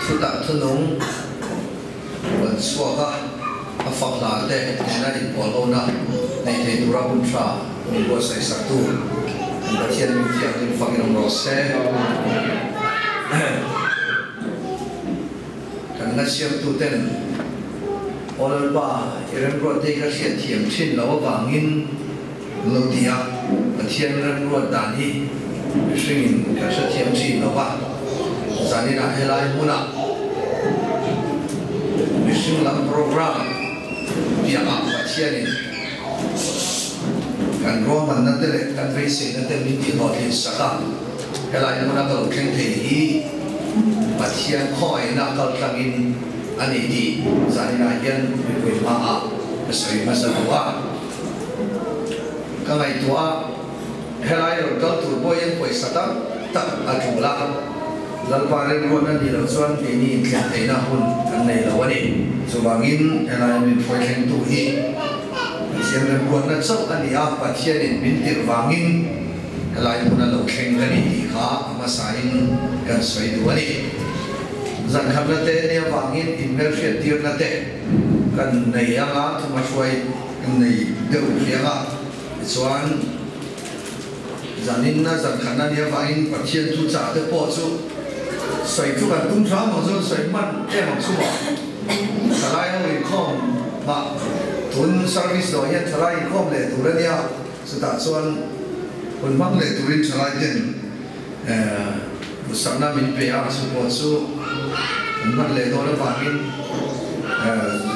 Thutak thunung rawn chhuak a, a fak hla te nena inpawlhona nei thei tura hun tha min buatsaih saktu kan Pathian min thianghlim fakin awm rawh se. Kan la siamtuten Aw Lalpa, i remruat te hi ka hriatthiam thin loh avangin an lo ti a, Pathian remruat dan hi mihringin kan hrethiam thin lo va, zaninah helai hmunah mihring lam program piahah Pathianin kan ruahmanna te leh kan beiseina te min tihhlawhtlin sak a. Helai hmuna ka lo thleng thei hi Pathian khawngaihna kal tlangin a ni tih zaninah hian mipui hmaah ka sawi hmasa duh a. Ka ngaihtuah a, helai rawn kal tur pawh hian pawisa tam tak a tul a, Lalpa remruatna nih loh chuan keini inthlen theihna hun kan nei lo a ni. Chuvangin helai min hruai thlengtu hi Pathian remruatna chauh a ni a, Pathianin min tirh vangin, Helai hmuna lo thleng ka ni tih kha a hmasain kan sawi duh a ni. Zankhatna te nia vangin inhmelhriat tirna te kan nei anga thuma hruai kan nei deuh hliang a, tichuan zaninna zankhatna nia vangin Pathian thu chah te pawh chu sawi chu kan tum hram ang chuan sawi hman em ang chu maw. Thalai ho inkhawm mah tun service dawh hian thalai inkhawm leh tur a nia. Chutah chuan hun hmang leh turin thalai ten duhsakna min pe a, chu pawh chu kan hman leh dawn avangin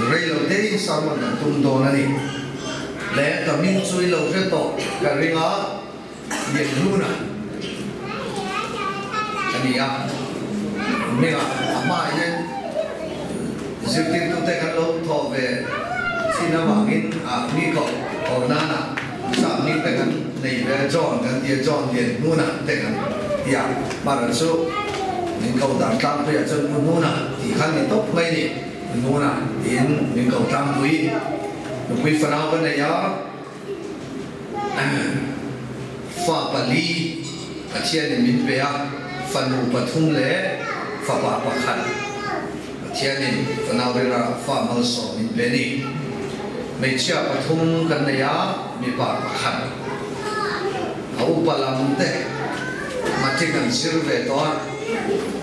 rei lo tein sermon kan tum dawn a ni. Le ka hming chu i lo hre tawh ka ring a, Lianhluna a ni a, hmingah a hmaah hian zirtirtute kan lo thawh ve thin avangin mi koh aw nana sap hming te kan nei ve a, John kan ti a, John Lianhnuna te kan ti a, Mara chu min ko dan tlangpuiah chuan Pu Hnuna tih kha ni tawp mai ni, Pu Hnuna tiin min ko tlangpui, nupui fanau ka nei a. Fa pali Pathianin min pe a, fanu pathum leh fapa pakhat Pathianin fanau rira fa malsawm min pe a ni. Hmeichhia pathum kan nei a, mipa pakhat. A upa lam te matric an zir ve tawh a,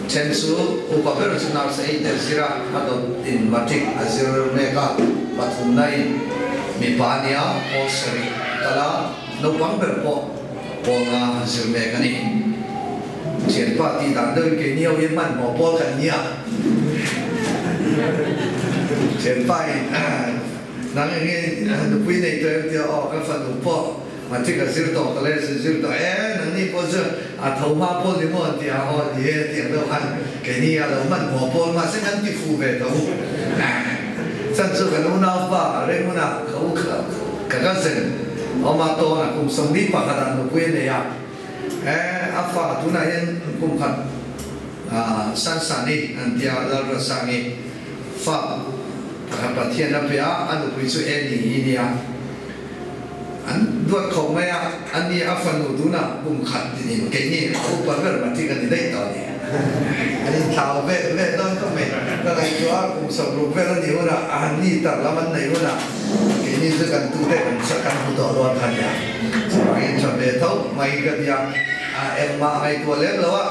then chu upa ber chu nurse ei te zir a, a dawt in matric a zir mek a, pathumna in mipa a nia, pawl sarih kal a, naupang ber pawh pawl nga a zir mek a ni. Thianpa tih dan deuhin keini ho hi hmanhmawh pawl kan nia. Thianpa in nang eng nge nupui nei tawh em tia aw ka fanu pawh Matric a zir tawh ka le zir tawh e, nangni pawh chu a tho hma pawl ni maw an ti a, aw ni e tiang deuh khan keini a lo hman hmuh pawl mahse kan ti fuh ve tho chan chu kan unaupa Raymond-a ka u ka cousin awm a tawn a kum 41 ah nupui a nei a, e a fa tunah hian kum khat Sansani an ti a, Lalrasangi fa pakhat Pathian a pe a, a nupui chu Annie hi nia. An duat khawp mai a, a ni a fanu tunah kum khat tinin keini a upa ber matric a ni daih tawh a ni. An inthlau ve ve dawn khawp mai. Ka ngaihtuah a, kum 60 vel a nih hunah a han ni tar lam an neih hunah keini chu kan tute kan kan hmu tawh dawn kha nia. Chuvangin tha ve tho mai ka ti a, a engmah ngaihtuah lem lo a,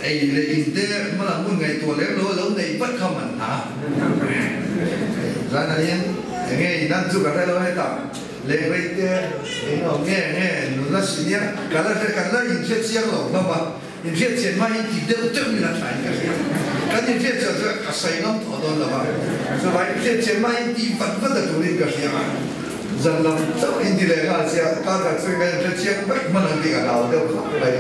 ei leh in te hmalam hun ngaihtuah lem lo a lo neih vat kha man hna. Zanah hian enge in an chu ka hre lo hetah leng rei te eng awm nge nge nula si nia ka la hre kan la inhre chiang lo hlawm a, inhriat chian hma hi ti deuh deuh in a tha in ka hria. Kan inhriat chian chuan ka sawi ngam tawh dawn lo a, chuvang inhriat chian hma hi ti vat vat a turin ka hria a. Zan lam chauh in ti leh nghal sia, kar khat chu kan inhre chiang vek hman ang tih ka hlau deuh khawp mai.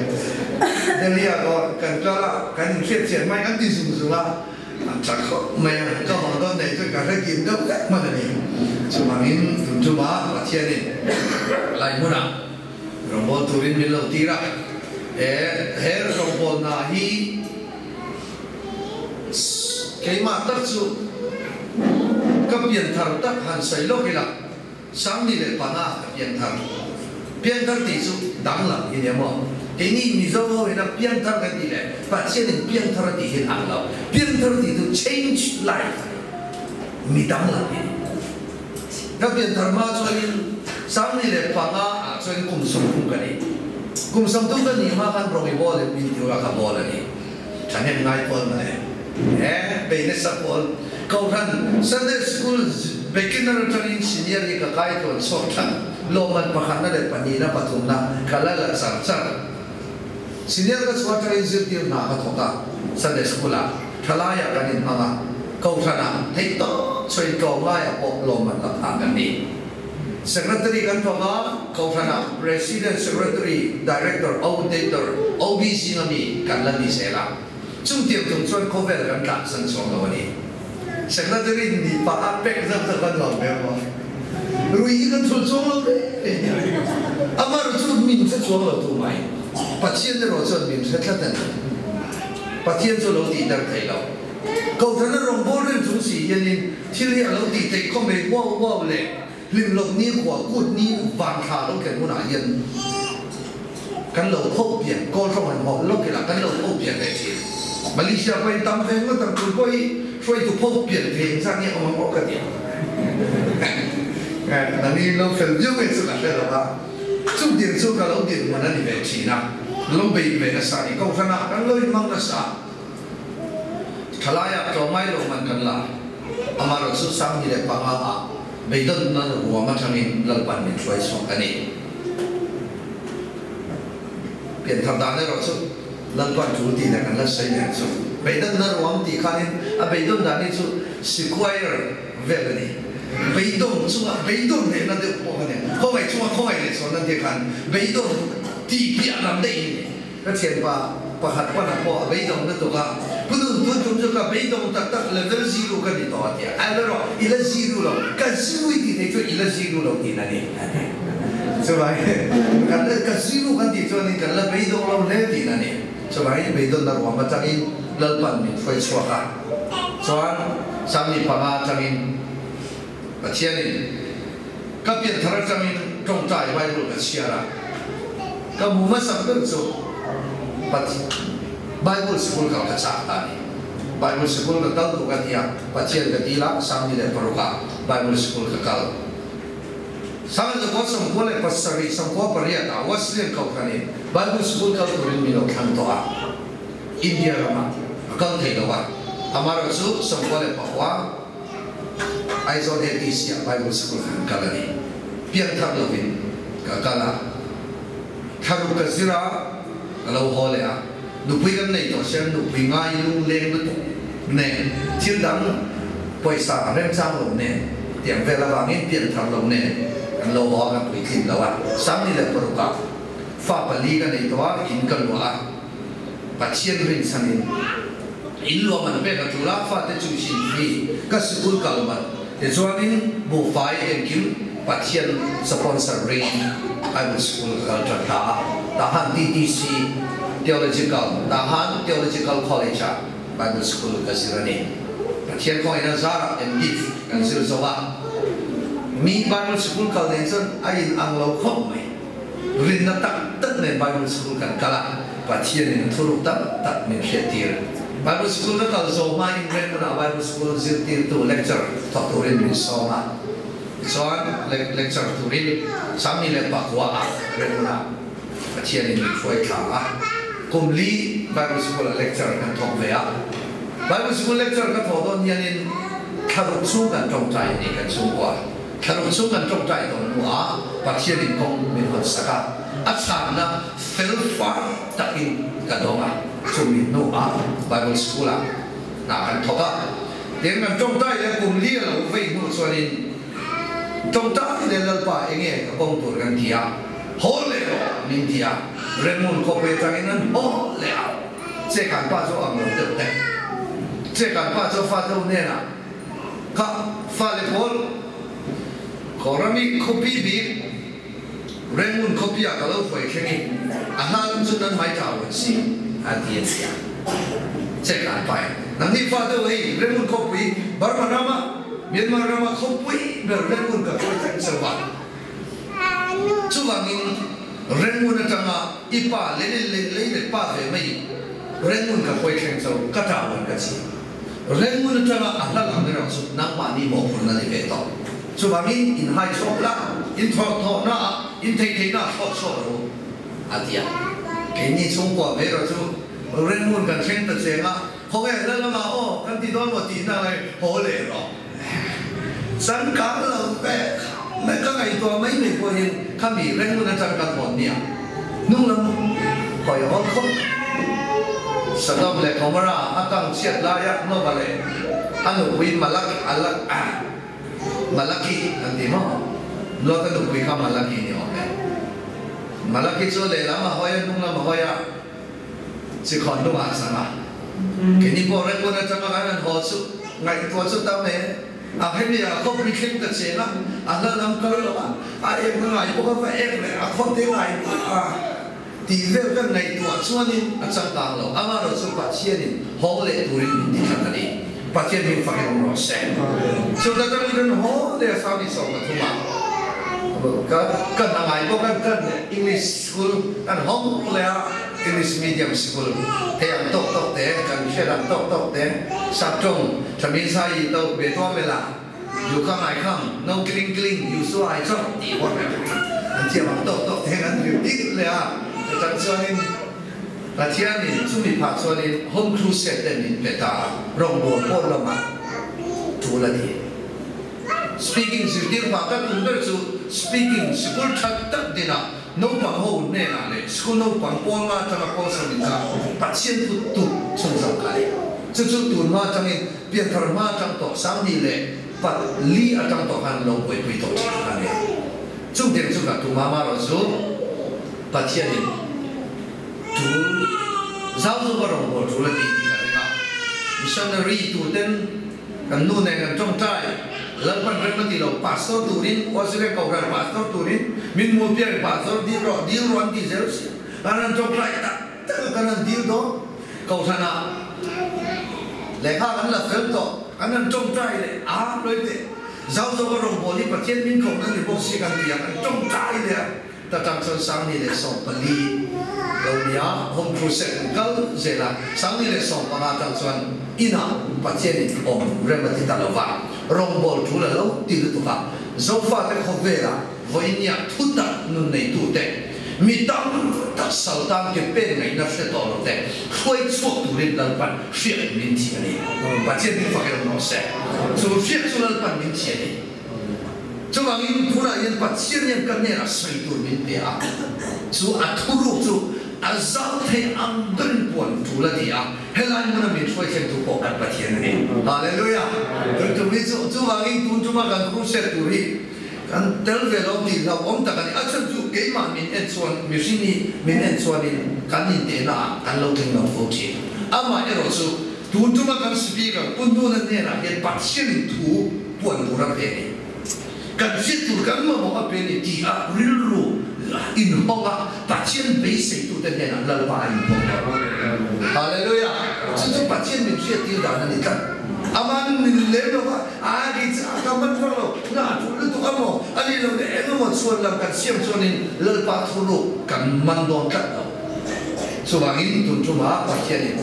Delhi ah pawh kan kal a, kan inhriat chian mai kan ti zung zung a, a tha khawp mai a, ka haw dawn nei chu ka hre kim deuh vek hman a ni. Chuvangin tun ṭuma Pathianin lai hmunah rawngbâwl turin min lo tir a, he he rawngbâwlna hi Keimah tak chu ka pianthar tak han sawi lawk ila, 25 ka pianthar. Pianthar tih chu danglam i nia maw? Keini Mizo ho ina piangthar kan tih leh Pathianin piangthar a tih hi an ang lo. Piangthar tih chu change life a ni. Mi danglam hi ni. Ka pianthar hma chuanin 15 ah chuan kum 30 ka ni. Kum 30 ka nih hma khan rawng i bawl em min ti ula ka bawl a ni. Thahnem ngai pawl mawle. He bei nasa pawl Kohhran Sunday School beginner atangin senior hi ka kai tluan chhuak that. Lawmman pakhatna leh pahnihna pathumna ka la la char char. Senior ka chhuah atangin zirtir hna ka thawk a, Sunday School ah thalaiah kan inhmang a, Kohhranah theih tawp chhuain tlawmngaiah pawh lawmman la phah kan ni. Secretary kan thawk a, Kohhranah President, Secretary, Director, Auditor, OB zinga mi kan la ni zel a. Chungtiang chung chuan khawvel kan tlansan chuang lo a ni. Secretary ni pah a pek zauh zauh kan nuam ve maw? Rui hi kan thul chuang lo reng reng a ni. Amah chu min hre chuang lo tu mai. Pathian erawh chuan min hre tlat a ni. Pathian chu a lo tihder thei lo. Kohhran a rawngbâwl reng chung si hianin thil hi a lo tih theih khawm ei huau huau leh hlim loh ni khua kut ni van thla lo thlen hunah hian kan lo pho pian, kawl hrawng han hawh lawk ila kan lo pho pian leh thin. Malaysia pawhin tam ve ngawt ang tur pawh hi hruaitu pho pian thei engzat nge awm ang aw ka ti ang. Nangni lo fel viau nge chu ka hre lo a, chutiang chu ka lo dinhmun a ni ve thin a, lo bei ve nasa a ni. Kohhranah kan lo inhmang nasa a, thalaiah tlawmngai lo man kan la, amaherawhchu 2005 ah Beidawnna ruam atangin Lalpan min hruai chhuak a ni. Pianthar dan erawh chu Lalpan tul tih leh kan la sawi leh chu. Beidawnna ruam tih khanin a beidawn dan hi chu square vel a ni. Beidawn chunga beidawn lehna deuh pawh a ni. Khawngaih chunga khawngaih leh chhawnna tih khan beidawn tih piah lam daih hi ni. Ka thianpa pakhat pana pawh a beidawng lutuk a, Pu Nun, tun tum chu ka beidawng tak tak level zero ka ni tawh a ti a. Ai la rawh, i la zero lo, ka zero i tih theih chuan i la zero lo tihna a ni a ti. Chuvangin kan la ka zero kan tih chuanin kan la beidawng lo hle tihna a ni. Chuvangin beidawnna ruam atangin Lalpan min hruai chhuak a, chuan 15 atangin Pathianin ka pianthar atangin tawngtai Bible ka chhiar a, ka hmu hmasa ber chu Bible sikul kal ka chak ta a ni. Bible sikul ka kal duh ka ti a, Pathian ka dil a, 2006 ah Bible sikul ka kal. 1997, 98 ah Wesleyan Kohhranin Bible sikul kal turin min lo thlang tawh a, India ramah ka kal thei lo a, amaherawhchu 94, Aizawl ATC ah Bible School khan kal a ni. Piangthar lovin ka kal a, thlaruk ka zir a, ka lo haw leh a. Nupui kan nei tawh sian nupui ngai lungleng lutuk nen, thil dang pawisa remchang lo nen, tiang vel avangin pianthar lo nen kan lo haw a, kan puitlin lo a. 2006 ah fa pali ka nei tawh a, in ka luah a. Pathian rinchhanin in luah man pek a tul a, fate chu chin free ka sikul kal man tichuanin buhfai engkim Pathian sponsor ringin Bible sikul ka kal tan ta a, Tahan TTC Theological Tahan Theological College ah Bible sikul ka zir a ni. Pathian kawngin a zarah MDiv kan zir zo a, mi Bible sikul kal nen chuan a in ang lo khawp mai. Rinna tak tak nen Bible School kan kal a, Pathianin a thuruk tam tak min hriattir. Bible School ka kal zawh hmain Rangoon-ah Bible School zirtirtu lecture thawk turin min sawm a. Tichuan, lecture turin 2009-ah Rangoon-ah Pathianin min hruai thla a. Kum li Bible School-ah lecture kan thawk ve a. Bible School lecture ka thawh dawn hianin thlaruk chhung kan tawngtai a ni kan chhungkua. Thlaruk chung kan tawngtai tawh hnuah Pathianin kawng min hawn sak a, a chhanna fel fai takin ka dawng a. Chumi hnuah Bible School-ah hna kan thawk a. Tiang kan tawngtai leh kum li a lo vei hnu chuanin tawngtai leh Lalpa enge ka kawng tur kan ti a, haw leh rawh min ti a, Remmun khawpui atangin an haw leh a. Che kan pa chu ang lo deuh te. Che kan pa chu fa deuh hnenah. Kha fale pawl Kawrami khuapi bik Rangoon khuapi ah ka lo hruai thleng i a hlan cu nan hmai thau an si a ti an ti a cek an pai. Nangnih fa deuh hei Rangoon khuapui Burma ram ah Myanmar ram ah khuapui ber Rangoon ka hruai thleng ceu a. Chuvangin. Rengun atanga i pa Lenin lei lei let pa ve mai Rengun ka khawi thleng cho ka ṭau an ka chi. Rengun atanga a hla lam erawh chu nangmahni mawhphurhna ni ve tawh. Chuvangin in hai chhuak la, in thawh thawhna ah, in thei theihna ah thlawk chhuak rawh u, a ti a. Keini chhungkua ve erawh chu Rengun kan thleng ta cheng a, khawnge hla lamah aw kan ti dawn maw tihna lai haw leh rawh. Changkang lo ve mai ka ngaihtuah mai mai pawhin khami Rengun atang kan hawn nia hnung lam hawi hawn khawp. Sodom leh Gomorrah a kang chhiat laia Nova leh a nupui Malak Alak Malaki an ti maw? Lota nupui kha Malaki ni awm e. Malaki chu lehlam a hawi a hnung lam a hawi a chi khawn hnungah a chang a. Keini pawh Rengun atanga kan han haw chu ngaihtuah chu tam e. A hemi a khawpui thleng ta cheng a, a hla lam kal lo a, a ek na ngai bawk a va ek leh a khawte ngai bawk a tih vel kan ngaihtuah chuanin a changkang lo. Amaherawh chu Pathianin haw leh turin min ti tlat a ni. Pathian hming fakin awm rawh se. Chuta tangin kan haw leh a Sangni 13 ah ka ka hna ngai bawk a, kan English school kan hawng leh a, English medium school thei ang tawk tawk te, kan hriat ang tawk tawk te, Saptawng, Thamin Sai to be tuah mela, yu ka ngai kham, no kling kling, yu su ai chawk tih pawh an thiam ang tawk tawk te kan hrilh dil leh a, chutah chuanin Pathianin chumi phah chuanin Home Crusade te min pe ta a, rawngbâwl pawl lamah tul a ni. Speaking zirtir phah ka tum ber chu speaking sikul that tak dinah naupang ho hnenah leh school naupang pawl nga atanga pawl sawmin kha Pathian thu tuk chhunzawm kha a ni. Chu chu tun hma atangin pianthar hma atang tawh 2004 atang tawh khan lo buaipui tawh thin kha a ni a. Chungtiang chu ka tum a, amaherawh chu Pathianin tul zau zawk a rawngbâwl tul a ti tih ka ring a. Missionary tuten kan nu nen kan tawngtai Lalpan rem a ti lo, Pastor turin, Australia Kohhran Pastor turin min hmu piang Pastor dil rawh, dil rawh an ti zel si. Kan han tawngtai tak tak a, kan han dil dawn. Kohhranah lehkha kan la fel tawh, kan han tawngtai leh a hlawi teh. Zau zawk a rawngbâwl hi Pathian min kohna ni bawk si kan ti a, kan tawngtai leh a. Ta tang chuan 2014 lo nia Home Crusade an kal zel a, 2015 tang chuan inah Pathianin awm rem a ti ta lo va, rawngbâwl tul a lo ti lutuk a, Zofate khawvela vawinia thu tak nun neitute, mi tam tak sal tan ke pen ngaihna hre tawh lo te hruai chhuak turin Lalpan hriat min thi a ni. Pathian min fak em rawh se. Chu hriat chu Lalpan min thi a ni. Chuvangin tunah hian Pathian hian ka hnenah sawi tur min pe a, chu a thuruk chu a zau thei ang berin puan tul a ti a, helai hmuna min hruai thlengtu pawh kan Pathian a ni. Hallelujah! Tun tum hi chu chuvangin tun tuma kan crusade tur hi kan tel ve lo tih hlauhawm tak a ni. A chhan chu keimah min en chuan, mihring hi min en chuanin kan intehna ah kan lo tling lo fo thin. Amah erawh chu Tun tuma kan Speaker Pu Hnuna hnenah hian Pathianin thu puan tur a pe ni. Kan hriat tur kan mamawh a pe ni tih a rilru inhawng a, Pathian beiseitute hnenah Lalpa a inhawng lo. Hallelujah! Chu chu Pathian min hriattir dan a ni tlat. Aman min lem lo va, a ri chu a ka man vak lo, hna tul lutuk a maw, a nih loh leh eng emaw chhuan lam kan siam chuanin Lalpa thuruk kan man dawn tlat lo. Chuvangin tun tuma Pathianin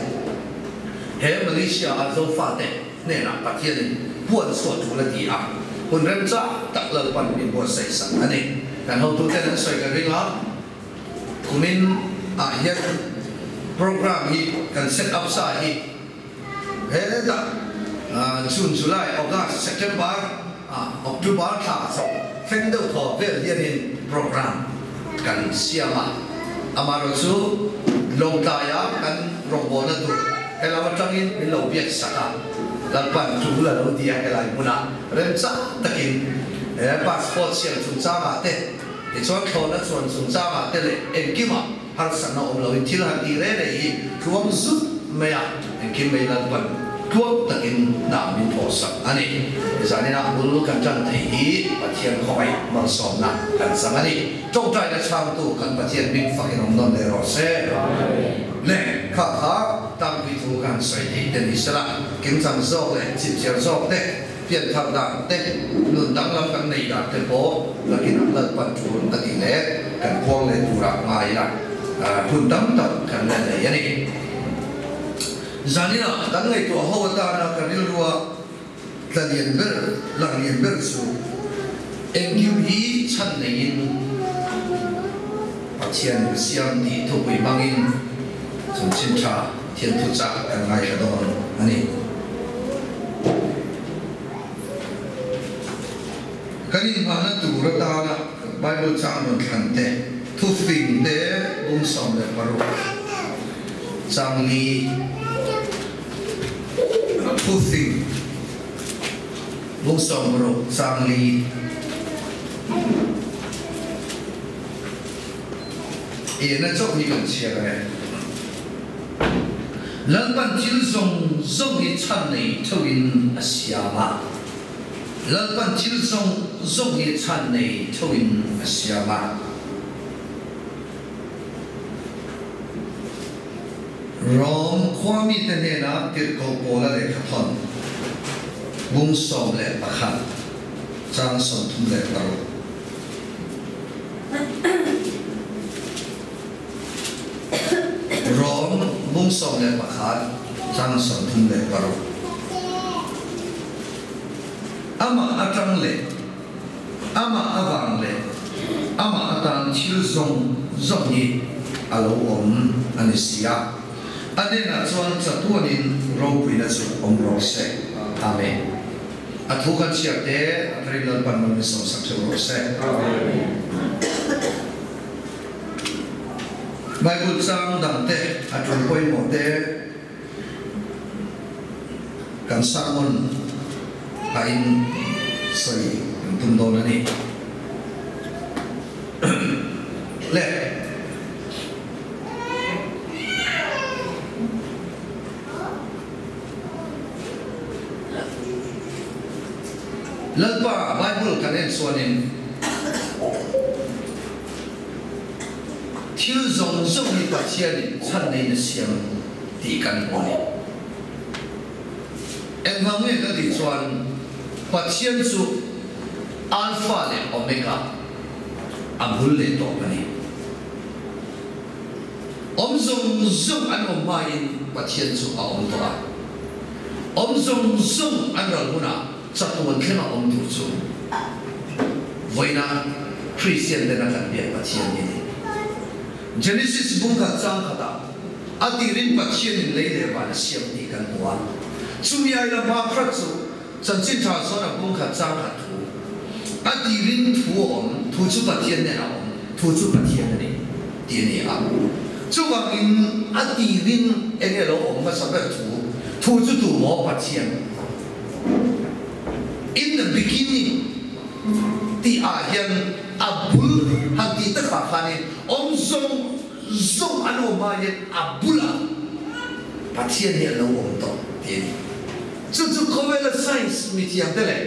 He Malaysia a Zofate hnenah Pathianin puan chhuah tul a ti a, hun remchang tak Lalpan min buatsaih sak a ni. Kan hotuten an sawi ka ring a, kumin ah hian program hi kan set up sa hi hetah June, July, August, September, October thla chho thleng deuh thaw vel hianin program kan siam a, amaherawhchu Lawngtlaia kan rawngbawlna tur helam atangin min lo biak sak a, Lalpan tul a lo ti a helai hmunah remchang takin he passport siam chungchangah te, tichuan thlawhna chuan chungchangah te leh engkimah harsatna awm loin thil han tih reng reng hi tluang zut mai a, engkim mai Lalpan tluang takin hna min thawh sak a ni. Zaninah bul kan tan theih hi Pathian khawngaih malsawmna kan chang a ni. Tawngtaina chhangtu kan Pathian hming fakin awm nawn leh rawh se. Le kha kha tangpui thu kan sawi theih te ni sela, kimchang zawk leh chipchiar zawk te. pian thar dan te, nun danglam kan nei dan te pawh nakinah Lalpan tul a tih leh kan puang leh turah ngai ila hun tam tak kan la nei a ni. Zaninah kan ngaihtuah ho atana ka rilrua tla lian ber, lang lian ber chu engkim hi chhan neiin Pathian ka siam tih thupui hmangin chanchin tha thianthu chak kan ngaithla dawn a ni. Kan inhmahna tur atana Bible chang rawn thlan te, thufing te bung 16 chang li, thufing bung 16 chang li ena chauh hi kan chhiar ang e. Lalpan thil zawng zawng hi chhan nei theuhin a siam a. Lalpan thil zawng zawng hi chhan nei theuhin a siam a. Rom khuamite hnena tirhkoh Paula lehkha thawn bung 11 chang 36. Rom bung 11 chang 36. Amah atang leh amah avang leh amah atan thil zawng zawng hi a lo awm a ni si a, a hnenah chuan chatuanin ropuina chu awm rawh se. Amen. A thu kan chhiar te a tharin Lalpan mal min sawmsak theuh rawh se. Bible chang dang te a tul pawimawh te kan sermon a in sawi kan tum dawn a ni. Le. Lalpa Bible kan en chuanin thil zawng zawng hi Pathianin chhan neiin a siam tih kan hmu a ni. Engvang nge ka tih chuan Pathian chu Alpha leh Omega a bul leh tawp a ni. Awm zawng zawng an awm hmain Pathian chu a awm tawh a. Awm zawng zawng an ral hunah chatuan thlenga awm tur chu vawiina Kristian tena kan biak Pathian hi a ni. Genesis bung khat chang khatah a tirin Pathianin lei leh van a siam tih kan hmu a. Chumi ai la hma hrat chu Chanchin tha chuan a bung khat chang khat thu a tirin thu a awm, thu chu Pathian nen a awm, thu chu Pathian a ni tih a ni a. Chuvangin a tirin eng nge lo awm hmasa ber thu, thu chu tu maw Pathian? In the beginning tih ah hian a bul han tih takah khanin awm zawng zawng an awm aiin a bulah Pathian hi a lo awm tawh tih a ni. Chu chu khawvela science mithiam te leh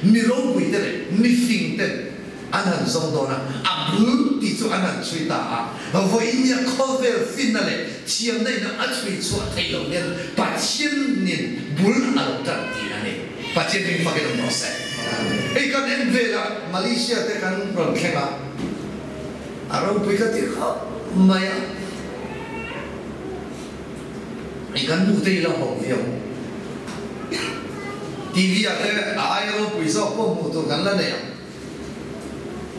mi ropui te leh mifing ten an han zawng dawn a, a bul tih chu an han chhui ta a, vawiin nia khawvel finna leh thiamna in a chhui chhuah theih loh hian Pathianin bul a lo tan tih a ni. Pathian hming fakin awm rawh se. Hei kan en vela Malaysia te kan rawn thleng a, a ropui ka ti khawp mai a. I kan hmuh te i la hawk viau. TV ah te a aia ropui zawk pawh hmuh tur kan la nei ang.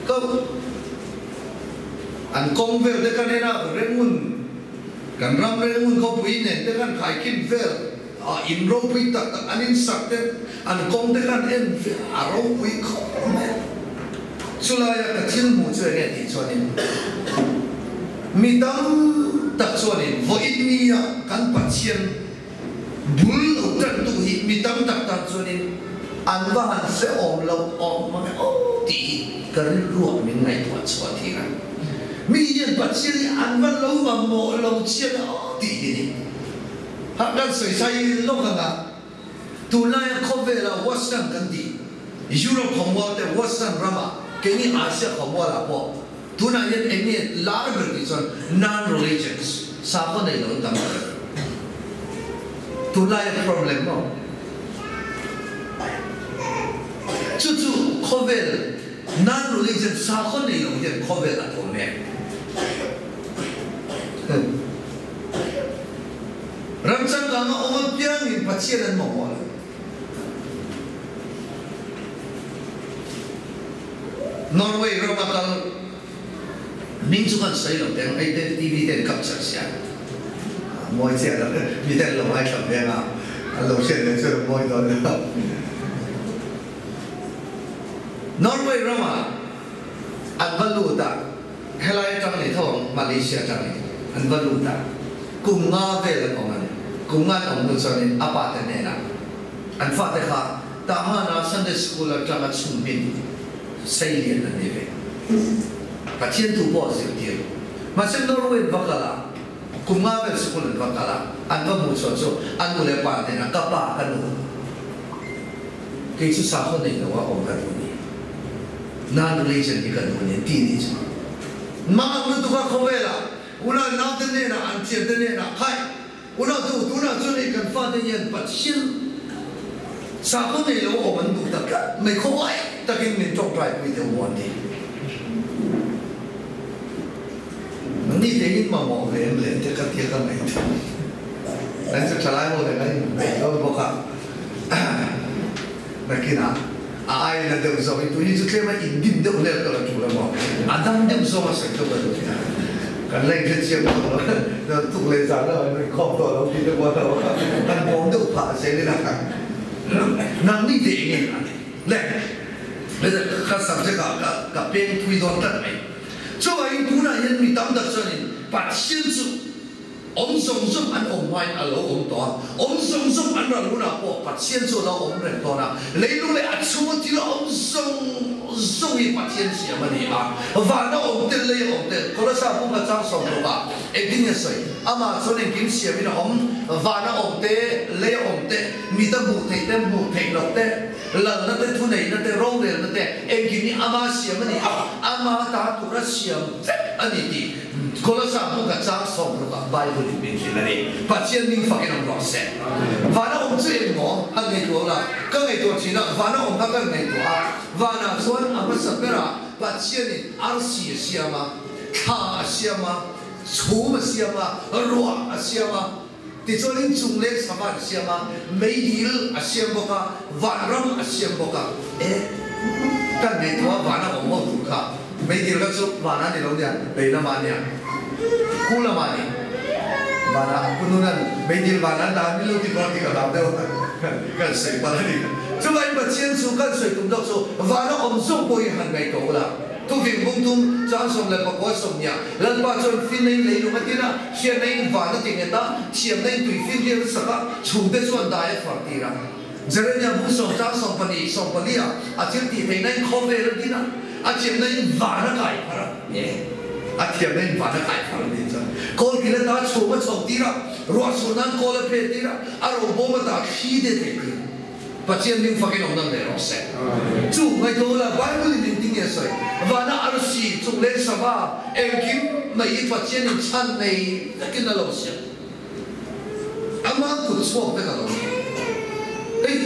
Ka an kawng vel te kan en a, Rengun, kan ram Rengun khawpui nen te khan khaikhin vel a in ropui tak tak an in sak te an kawng te khan en vel a ropui khawp mai a. Chulaia ka thil hmuh chu enge tih chuanin mi tam tak chuanin vawiin nia kan Pathian bul lo tantu hi mi tam tak tan chuanin an va han hre awm lo awm mang e aw tih hi ka rilruah min ngaihtuah chhuah thir a. Mi hian Pathian hi an va lo mamawh lo chiang e aw tih hi ni. Ha kan sawi chai lawk anga. Tunlaia khawvela Western kan tih, Europe khawmual te Western ramah, keini Asia khawmualah pawh tunah hian eng nge lar ber tih chuan non-religions, sakhaw nei lo an tam ber. Tunlaia problem maw? Chu chu khawvel non-religion sakhaw nei lo hian khawvel a thawn mek. Ram changkanga awm apiangin Pathian an mamawh lo. Norway rama kal hming chu kan sawi lo teh ang, hei te TV te an capture sia. Mawi chiah lo, mi te an lo ngaithla ve anga, an lo hriat leh chuan a mawi dawn lo. Norway rama an va lut a, helai atang ni tho ang, Malaysia atang ni, an va lut a, kum nga vel an awm a ni. Kum nga an awm hnu chuanin a pa te hnenah an fate kha Tahana Sunday School atanga chhunhmin seilian an ni ve. Pathian thu pawh a zirtir. Mahse Norway an va kal a, kum nga vel sikul an va kal a, an va hmuh chhuah chu an nu leh pa hnenah ka pa ka nu kei chu sakhaw nei lo a awm ka duh ni, non religion hi ka duh ni an ti nih chu. Mang lutuk a khawvelah unau naute hnenah an thiante hnenah khai Unautu, tunah chuan hei kan fate hian Pathian sakhaw nei lo awm an duh tak tlat mai, khawhai takin min tawngtaipui deuh maw an ti. Ni te in mamawh ve em le te ka tia ka ngaihtuah. An chu thalai ho nen an inbeih dawn bawk a, nakinah a aiin a deuh zawk in tuni chu tlem a indim deuh hlel ka la tul emaw a dam deuh zawng a sawi deuh a duh nia kan la inhre chiang tawh lo tuk leh zan lamah in rawn khawm tawh lo tih te pawh a kan bawm deuh phah zel in a nangni te engin a le ka subject ah ka peng phui dawn tlat mai chuvangin tunah hian mi tam tak chuanin Pathian chu Awm zawng zawng an awm hmain a lo awm tawh a, awm zawng zawng an ral hunah pawh Pathian chu a lo awm reng dawn a. Leilung leh a chhunga thil a awm zawng zawng hi Pathian siam a ni a, van a awm tel, lei a awm tel. Kolosa bung a chang 60 ah engtin nge sawi? Amah chuan engkim siamin a awm, van a awm te, lei a awm te, mit a hmuh theih te, hmuh theih loh te, lalna te, thuneihna te, rorelna te, engkim hi ama siam a ni a, ama ta tura siam vek a ni tih Kolosa hmun ka chang 60 ah Bible in min hrilh a ni. Pathian ming fakin awm rawh se. Vana awm chu eng maw? Han ngaihtuah ula, ka ngaihtuah thin a, vana awm kha kan ngaihtuah a, vanah chuan a hmasa berah Pathianin arsi a siam a, thla a siam a, chhum a siam a, ruah a siam a, tichuan inchung leng sava an siam a, meidil a siam bawk a, vanram a siam bawk a. E, kan ngaihtuah a, vana awm ho tur kha meidil kha chu vana ni lo nia, lei lamah nia, khu lamah ni, vana kununan meidil vana an dah ni lo tih pawh tih ka hlau deuh a, kan sawi palh a ni. Chuvangin Pathian chu kan sawi tum deuh chu vana awm zawng pawh hi han ngaihtuah ula. Thuving bung tum chang 19 20 Lalpa chuan finna in leilung a tin a, hriatna in van a ti nghet a, thiamna in tui fin rial a sak a, chhungte chuan dai a far tir a. Jeremia bung sawm chang 12 14 ah a thil tih theihna in khawvel a din a, a thiamna in van a kai phar a, e, a thiamna in van a kai phar a nih chuan kawlkil ata chhum a chho tir a, ruah chhun nan kawl a phe tir a, a robawm ata thli te thei tir a. Pathian hming fakin awm nan leh rawh se. Chu ngaihtuah ula, Bible in engtin nge a sawi? Vana arsi, chung leng sava, engkim mai hi Pathian in chhan nei vekin a lo siam. Ama kut chhuak vek a lo ni. Hei,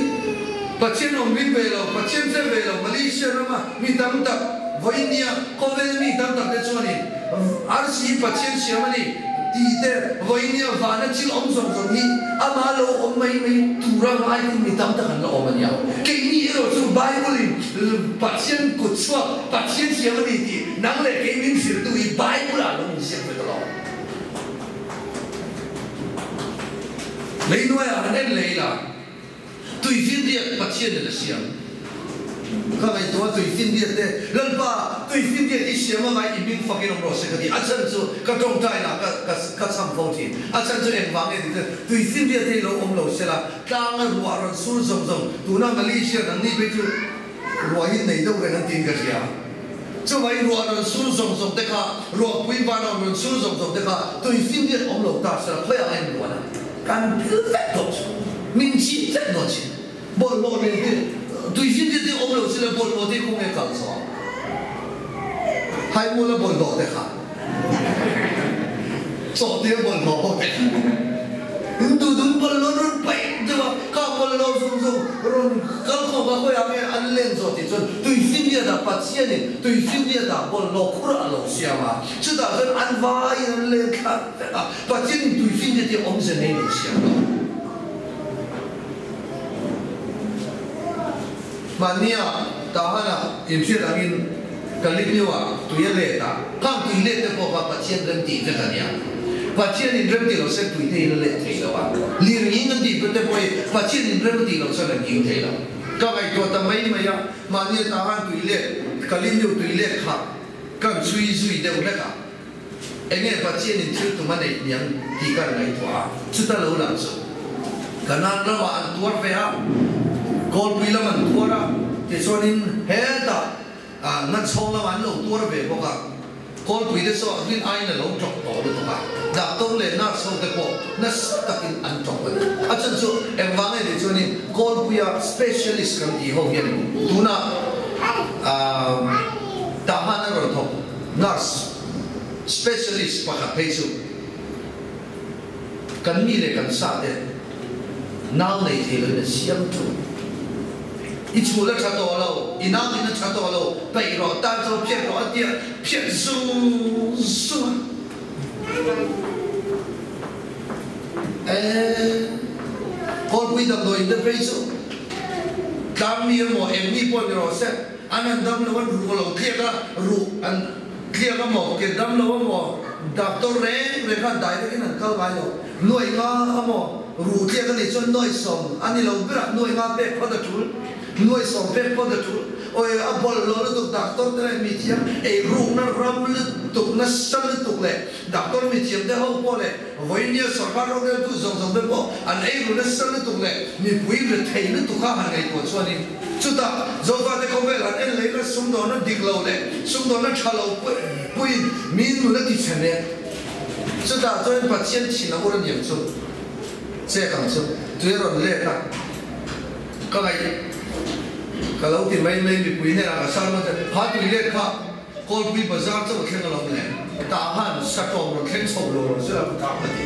Pathian awm ring ve lo, Pathian hre ve lo, Malaysia rama mi tam tak, vawinia khawvela mi tam tak te chuanin arsi hi Pathian siam a ni. Tih te, vawinia vana thil awm zawng zawng hi ama lo awm mai mai tura ngaiin mi tam tak an la awm a nia. Keini erawh chu Bible-in Pathian kut chhuak, Pathian siam a ni tih nang leh kei min hrilhtu hi Bible-ah lo inziak ve ta lo. Lei hnuaiah han en leh ila. Tuifinriat Pathian in a siam. Ka ngaihtuah a tuifinriat te, Lalpa, tuifinriat i siam a ngai i hming fakin awm rawh se ka ti. A chhan chu ka tawngtai lah ka ka ka chham fo thin. A chhan chu engvang nge tih chu tuifinriat hi lo awm lo se la, tlang a ruah rawn sur zawng zawng. Tuna Malaysia nang ni phei chu ruah hi nei deuh reng an tiin ka hria. Chuvangin ruah rawn sur zawng zawng te kha, ruahpui van rawn sur zawng zawng te kha tuifinriat awm lo ta se la khawiah nge in ruah na? Kan phil vek tawh chu min chim vek dawn si. Bawlhhlawh nen hi tuifinriat hi awm lo sila bawlhhlawh te hi khawnge kal zawh ang? Haimuala bawlhhlawh te kha chawhte a bawlhhlawh ho te kha in duh dun bawlhhlawh rawn paih deuh a, kha bawlhhlawh. bawlhhlawh zung zung rawn kal khawm a khawiah nge an len zawh tih chuan tuifinriat ah Pathianin tuifinriat ah bawlhhlawh khur a lo siam a, chutah chuan an vaiin an len thla vek a, Pathianin tuifinriat hi awmze nei lo siam lo. Mahnia Tahana inhriat angin Kalinio-ah tui a let a, khang tui let te pawh kha Pathian rem tih vek a nia. Pathianin rem tih lo se tui te in a let thei lo a, lir nging an tih te pawh hi Pathianin rem a tih loh chuan a nging thei lo. Ka ngaihtuah ta mai mai a, mahnia Tahan tui let, Kalinio tui let kha kan chhui zui deuh hlek a, enge Pathianin thil tum a neih niang tih kan ngaihtuah a, chuta lo lang chu Kanan ramah an tuar ve a, Kawlpui lam an tuar a, tichuanin hetah A nachhawng lamah an lo tuar ve bawk a, kawlpui te chu rin aiin a lo ṭawk tawh lutuk a, doctor leh nurse ho te pawh nasa takin an ṭawk a ni. A chhan chu engvang nge tih chuanin kawlpuia specialist kan tih ho hian tunah Tahan a rawn thawk nurse specialist pakhat phei chu kan mi leh kan sa te nau nei thei loin a siam ṭeuh. I chhul a ṭha tawh lo, i nau in a ṭha tawh lo, peih rawh, tan chaw phiat rawh a tia phiat zung zung a. Eeh, Kawlpui damdawi in te phei chu tlang mi emaw eng mi pawh ni rawh se, an han dam lo an ruh a lo tliak a, ruh an tliak emaw, ke dam lo emaw, doctor reng reng khan direct in an kal ngai lo. Nuaih nga a maw? Ruh tliak a nih chuan nuaih sawm a ni lo berah nuaih nga pek phawt a tul, nuaih sawm pek phawt a tul. Awi a bawlhhlawh lutuk doctor te leh mithiam ei rukna ram lutuk nasa lutuk leh doctor mithiam te ho pawh leh vawinia sorkar roreltu zawng zawng te pawh an ei ru nasa lutuk leh mipui rethei lutuk kha han ngaihtuah chuanin chutah Zofate khawvel han en lehna sumdawnna dik lo leh sumdawnna tha lo puiin mi nun a ti chhe mek. Chutah chuan Pathian thin a ur a niang chu chek ang chu tui a rawn let a, ka ngaih ka lo ti mai mai mipui hnenah ka sermon te kha tui let kha Kawlpui bazar chauh a thleng alawm le, tah khan satawm rawn thleng chho lo lo sela ka tah ka ti.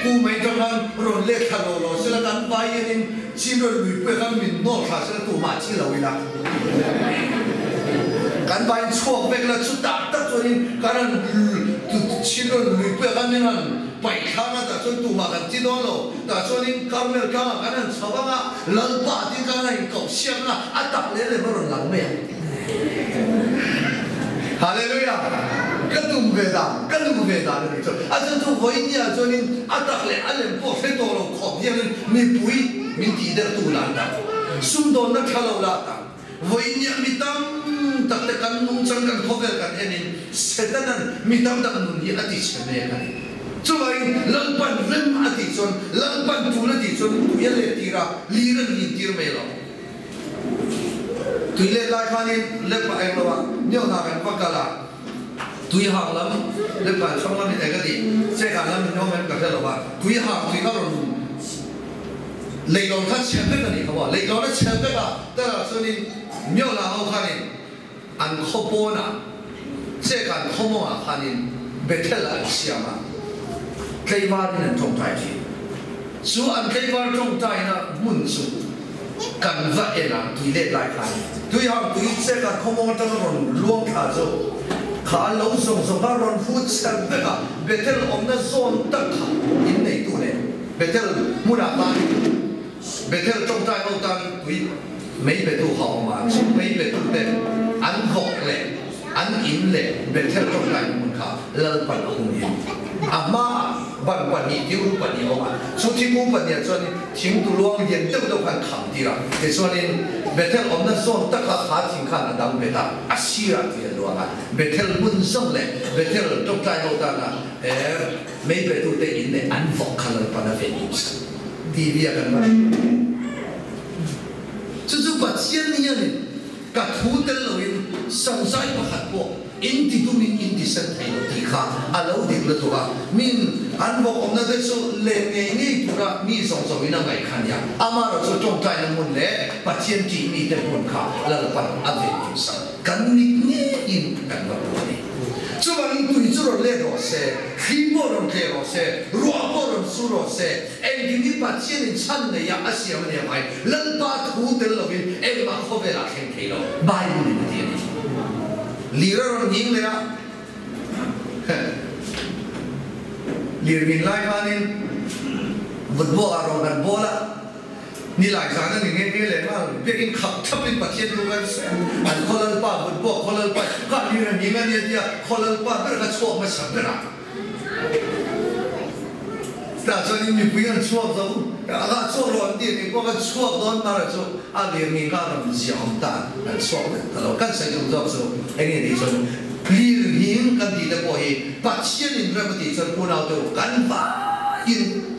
Ku mai tang khan rawn let thla lo lo sela kan vai hianin chin rawn luipui khan min nawl thla sela tumah chi lo ila. Kan vai chhuak vek la chutah tak chuanin kan han chin rawn luipui khan min han paih thlang a tah chuan tumah kan ti dawn lo. Tah chuanin Karmel tlangah kan han chho ang a, Lalpa tin kan han inkauh siak ang a, a tak leh lem a rawn lang mai ang. Hallelujah! Ka tum ve dan, ka duh ve dan a nih chu. A chhan chu vawinia chuanin a tak leh a lem pawh hre tawh lo khawp hianin mipui min tih der tu lah an tam. Sumdawnna tha lo lah tam. Vawinia mi tam tak te kan nungchang kan khawvel kan enin Setana'n mi tam tak nun hi a ti chhe mek a ni. Chuvangin Lalpan rem a tih chuan, Lalpan tul a tih chuan tui a let tir a, lir a nin tir mai lo. Tui let lai khanin lep a eng lo a, nio hna kan va kal a, tui hang lam lep khan chhawng lamin eng a tih, che khan lamin awm em ka hre lo a, tui hang tui kha rawn leilawn kha chhe vek a nih kha maw, leilawn a chhe vek a, tarah chuanin nio hna ho khanin an khaw pawnah che khan khaw mawngah khanin Bethel an siam a, tleivarin an tawngtai thin. Chu an tleivar tawngtaina hmun chu kan va en a, tui let lai khan tui hang tui che khan khawmawng atanga rawn luang thla chu kha an lo zawng zawng kha rawn hrut chher vek a, Bethel awmna zawn tak kha in neitu leh Bethel hmunah khan Bethel tawngtai ho tan tui mei petu kha awm a, chu mei petu te an vawk leh an in leh Bethel tawngtai hmun kha Lalpan a hum in a hmaah Ban pahnih, tiu pahnih a awm a, chu thingkung pahniha chuanin thing tuluang lian deuh deuh khan kham tir a, tichuanin Bethel awmna zawn taka kha thing khan a dang bet a, a sirah tui a luang a, Bethel hmun zawng leh Bethel tawngtai ho tana he mei betute in leh an vawk kha Lalpan a ven in sak TV a kan va hrilh a ni. Chu chu Pathian hianin Ka thu tel loin sozai pakhat pawh in ti dumin in ti sen thei lo tih kha a lo dik lutuk a, min an vawk awmna te chu len ngei ngei tura mi zawng zawng in a ngaih kha nia. Amaherawh chu tawngtaina hmun leh Pathian tih mite hmun kha Lalpan a ven tum sak kan mit ngeiin kan va hmu a ni. Chuvangin tui chu. chu rawn let rawh se, thli pawh rawn tleh rawh se, ruah pawh rawn sur rawh se, engkim hi Pathianin chhan neia a siam a nia ngai. Lalpa thu tel lovin engmah khawvelah a thleng thei lo, Bible-in a ti a ni. Lir a rawn nghing leh a, lir nghin lai khanin vut buakah rawn kan bawl a, Nilai zan a ni nghe nghe leh nghal, biakin khap thlapin Pathian chu kan sawi a, an khaw lalpa vut buak khaw lalpa kha lir a nghing a nia tia khaw lalpa ber kha chhuak hmasa ber a. Tah chuanin mipui an chhuak zo, a kha chhuak rawh an tih nih pawh kha chhuak dawn mara chu a lir nghing kha a rawn ziah awm ta, an chhuak vek ta lo. Kan sawi tum zawk chu eng nge tih chuan lir nghing kan tih te pawh hi Pathianin rem a tih chuan unau te u kan vaiin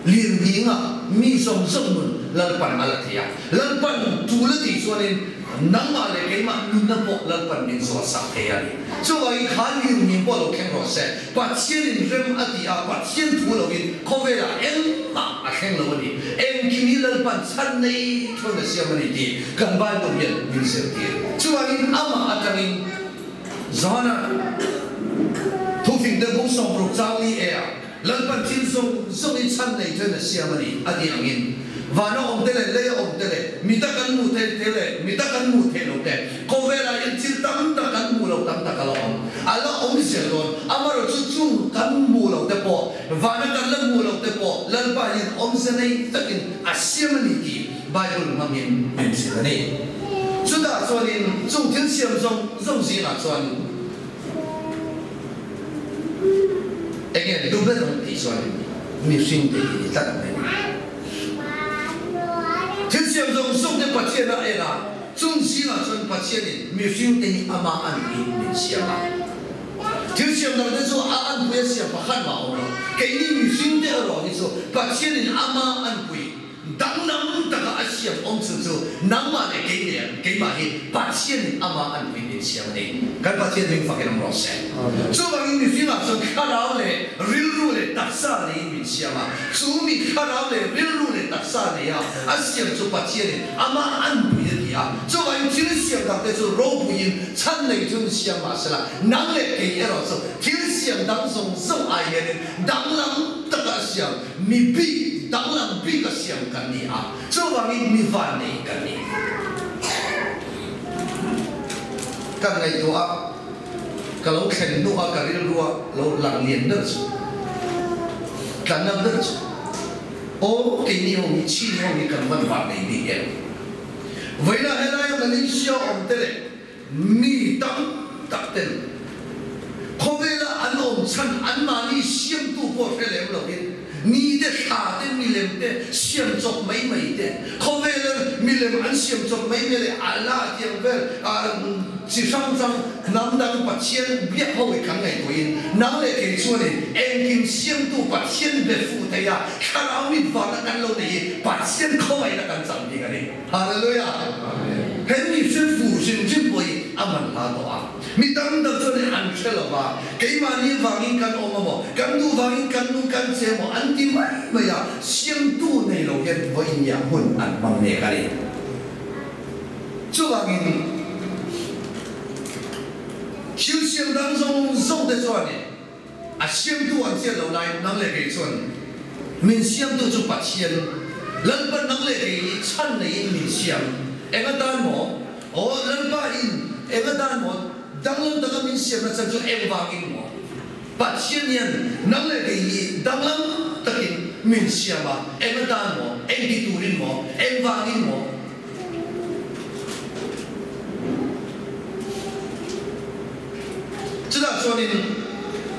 Lirnghing a mi zawng zawng nun Lalpan a la thei a, Lalpan tul a tih chuanin nangmah leh keimah nunna pawh Lalpan min zuah sak thei a ni. Chuvangin kha lirnghing pawh lo thleng rawh se, Pathianin rem a ti a, Pathian thu loin khawvelah engmah a thleng lo a ni. Engkim hi Lalpan chhan nei thun a siam a ni tih kan Bible hian min zirtir. Chuvangin amah atangin Johana thufing te bung 60 chang li e a, Lalpan thil zawng zawng i chhan nei chuan a siam a ni, a tih angin, vana awm te leh leia awm te leh mita kan hmuh theih te leh mita kan hmuh theih lo te, khawvelah hian thil tam tak kan hmuh lo tam tak a la awm. A la awm zel dawn. Amaherawh chu chung kan hmuh lo te pawh, vana kan la hmuh lo te pawh Lalpa hian awmze nei takin a siam a ni tih Bible hmangin min hrilh a ni. Chutah chuanin chung thil siam zawng zawng zingah chuan, Enge duh ber ang tih chuan mihring te hi ni tlat mai ni. Thil siam zawng zawng te Pathian a en a, chung zingah chuan Pathianin mihring te hi amah an in min siam a. Thil siam dang te chu a anpui a siam pakhat mah a awm lo. Keini mihring te erawh hi chu Pathianin amah anpui. Danglam taka a siam awm chhun chu nangmah leh kei nen, keimah hi Pathianin amah an pui min siam a ni. Kan Pathian hming fakin awm rawh se. Chuvangin mihringah chuan thlarau leh rilru leh taksa neiin min siam a, chu mi thlarau leh rilru leh taksa neia a siam chu Pathianin amah an pui a ti a. Chuvangin thil siam dangte chu ropuiin chhan nei chun siam mah sela, nang leh kei erawh chu thil siam dang zawng zawng ai hianin danglam taka a siam Mi bik danglam bik a siam kan ni a, chuvangin mi vannei kan ni. Kan ngaihtuah a, ka lo thlen hnu a ka rilrua lo lang lian ber chu, tlanna ber chu, aw keini ho hi chin ho hi kan van vannei bik em? Vawiinah helaia Malaysia awm te leh Mi tam tak ten khawvela an awm chhan anmahni siamtu pawh hre lem lovin mi te thla te milem te siam chawp mai mai te khawvela milem an siam chawp mai mai leh Allah tiang vel chi hrang hrang hnam dang Pathian biak ho hi kan ngaihtuahin nang leh kei chuanin engkim siamtu Pathian be fuh thei a thlarau mit vana kan lo nei hi Pathian khawngaihna kan chang bik a ni. Hallelujah! He mi hre fu hrim hrim pawh hi a man hla tawh a. Mi tam tak chuan hei an hre lo va, keimahni vangin kan awm a maw, kan duh vangin kan nu kan che maw an ti mai mai a, siamtu nei lo hian vawinia hun an hmang nek a ni. Chuvangin thil siam dang zawng zawng te chuanin A siamtu an chiat lo laiin nang leh kei chuan min siamtu chu Pathian, Lalpa nang leh kei hi chhan neiin min siam. Eng atan maw? Aw, Lalpa in eng atan maw? Danglam taka min siamna chan chu engvangin maw? Pathian hian nang leh kei hi danglam takin min siam a, eng atan maw? Engti turin maw? Engvangin maw? Chutah chuanin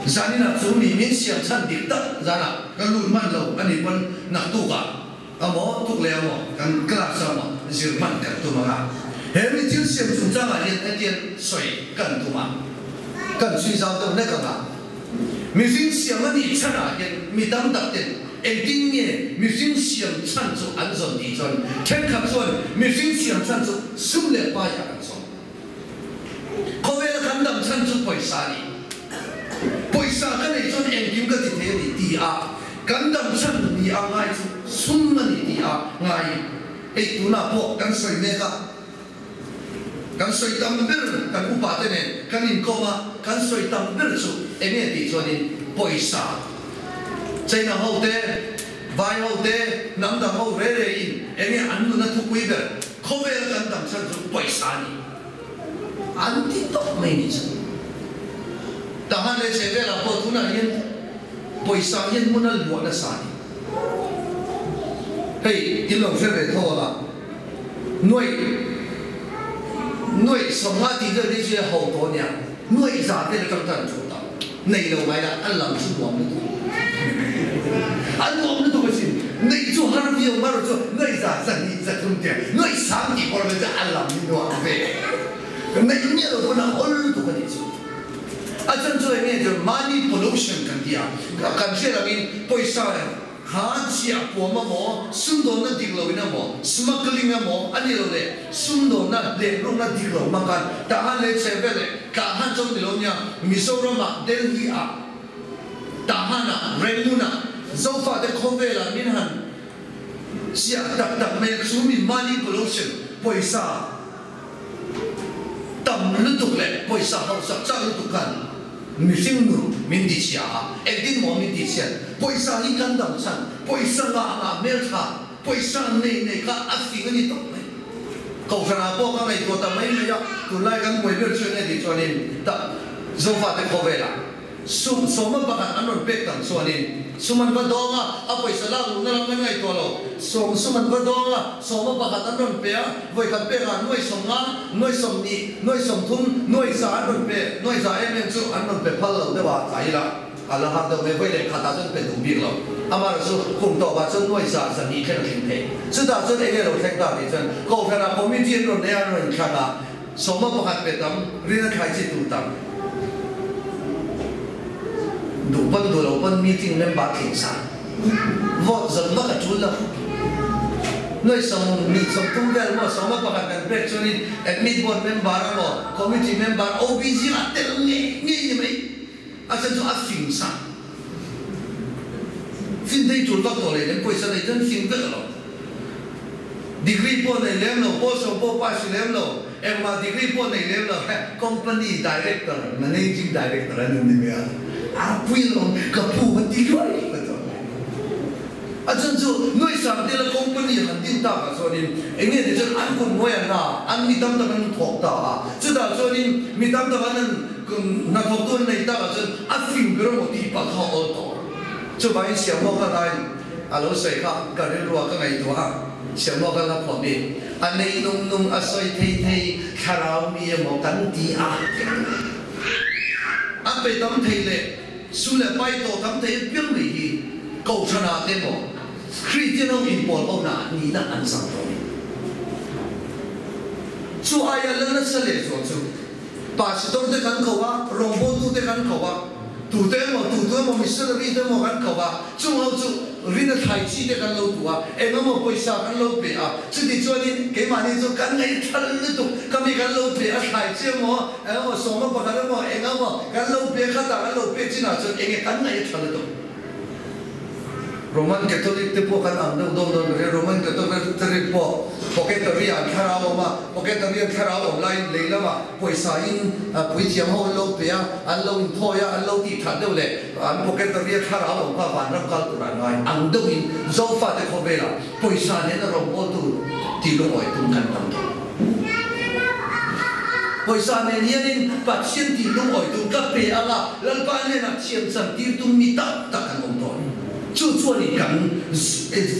zaninah chu mi min siam chhan dik tak zanah ka lut hman lo a nih pawn naktukah amaw tuk leh amaw kan class ah maw zir hman kan tum ang a. He mi thil siam chungchangah hian hetiang sawi kan tum a, kan chhui zau deuh hlek ang a. Mihring siam a nih chhanah hian mi tam tak ten engtin nge mihring siam chhan chu an zawn tih chuan thenkhat chuan mihring siam chhan chu sum leh paiah an zawn. Khawvela kan dam chhan chu pawisa a ni. Pawisa ka neih chuan engkim ka ti thei a ni ti a, kan dam chhan ni a ngai chu sum a ni ti a ngai. Hei tunah pawh kan sawi mek a. Kan sawi tam ber kan upa te nen kan inkawm a, kan sawi tam ber chu eng nge tih chuanin pawisa, China ho te, Vai ho te, hnam dang ho re re in eng nge an nuna thupui ber, khawvela kan dam chhan chu pawisa a ni an ti tawp mai ni chu. Tahan leh chhehvelah pawh tunah hian pawisa hian hmun a luah nasa a ni. Hei in lo hre ve tho ang a. Nuaih nuaih 50 tih vel te chu e ho tawh ania, nuaih za te atang tan thu ta nei lo mai la a lam chu nuam lutuk a nuam lutuk asin, neih chu har viau mar chu nuaih za zahnih zathum te nuaih sang tih pawh vel chu a lam hi nuam ve neih miah lo pawn a awl lutuk anih chu. A chan chu enge chu money pollution kan ti a, kan hriat angin pawisa Kha chiah puam a maw, sumdawnna dik lo in a maw, smuggling a maw, a ni lo le, sumdawnna leh rukna dik lo hmang khan Tahan leh chhehvel leh Tahan chauh ni lo nia, Mizoram ah, Delhi ah, Tahan ah, Rangoon ah, Zofa te khawvel ah min han chiah tak tak mai a, chu mi money pollution, pawisa tam lutuk leh pawisa hausak chak lutuk khan mihring nun min ti chhia a, engtin maw min ti chhiat? Pawisa hi kan dam chhan, pawisa ngah ngah hmeltha, pawisa nei nei kha a fing a ni tawp mai. Kohhranah pawh ka ngaihtuah ta mai mai a, tunlai kan buai ber chu enge tih chuanin ta Zofate khawvelah Sum sawma pakhat an rawn pek tam chuanin sum an va dawng a, a pawisa lak luhna lam kan ngaihtuah lo. Sawm sum an va dawng a, sawma pakhat an rawn pe a, vawikhat pekah nuai 50, nuai 20, nuai 30, nuai za an rawn pe, nuai za em em chu an rawn pe phal lo deuh a, tlai ila a la har deuh mai, vawi leh khatah chuan pe duh bik lo. Amaherawh chu kum tawpah chuan nuai za 200 thleng a thleng thei. Chutah chuan enge lo thleng ta tih chuan Kohhranah committee an rawn nei a, an rawn inthlan a, Sawma pakhat pe tam, rin a thlai chi tur tam. Duh pawn duh lo pawn meeting member thleng sa. Vote zawn vak a tul lo. Nuai 20 30 vel maw sawma pakhat kan pek chuanin admit board member emaw committee member OBG ah tel ngei ngei ni mai. A chan chu a fing sa. Fin thei tul vak tawh leh lem pawisa nei chuan fing vek alo. Degree pawh nei lem lo, pawlsawm pawh pass lem lo, engmah degree pawh nei lem lo, he company director, managing director an ni mai a, a pui lo, ka pu han ti hluai hluai tawh mai. A chan chu nuai sang tela company han din tak ah chuanin eng nge ti chuan an kut hnuai an la a, an mi tam tak an thawk ta a, chutah chuanin mi tam tak an an hnathawktu an nei tak ah chuan a fing ber emaw tih pah kha a awl tawh. Chuvangin Siamhawk a rai a lo sawi kha ka rilru ah ka ngaihtuah a, Siamhawk a la phuah mi a nei nung nung a sawi thei thei thlarau mi emaw kan ti a, a pe tam thei leh Sum leh pai tawh tam thei apiang mai hi Kohhranah te emaw Kristian ho inpawl ho na nihna an chang tawh a ni. Chu aia la nasa leh zual chu Pastor te kan ko a, rawngbawltu te kan ko a, tute emaw tutu emaw missionary te emaw kan ko a, chung ho chu rin a thlai chi te kan lo duh a, eng emaw pawisa kan lo pe a, chuti chuanin keimahni chu kan ngaihthal lutuk, ka mi kan lo pe a thlai chi emaw, Eng emaw sawma pakhat emaw eng emaw kan lo pe khatah kan lo pek chinah chuan enge kan ngaih a tha lutuk. Roman Catholic te pawh kan ang deuh dawn dawn ber Roman Catholic pawh Pocketery ah an thlarau awm a, Pocketery an thlarau awm laiin lei lamah pawisa in puithiam ho an lo pe a, an lo inthawi a, an lo tih that deuh leh an Pocketery a thlarau awm kha vanram kal tur an ngai ang deuhin Zofate khawvelah pawisa nena rawngbawltu tih lungawi tum kan tam tawh. Pawisa nen hianin Pathian tih lungawi tum ka pe ang a, Lalpa hnenah thiam chan tir tum mi tak tak an awm tawh a ni. Chu chuanin kan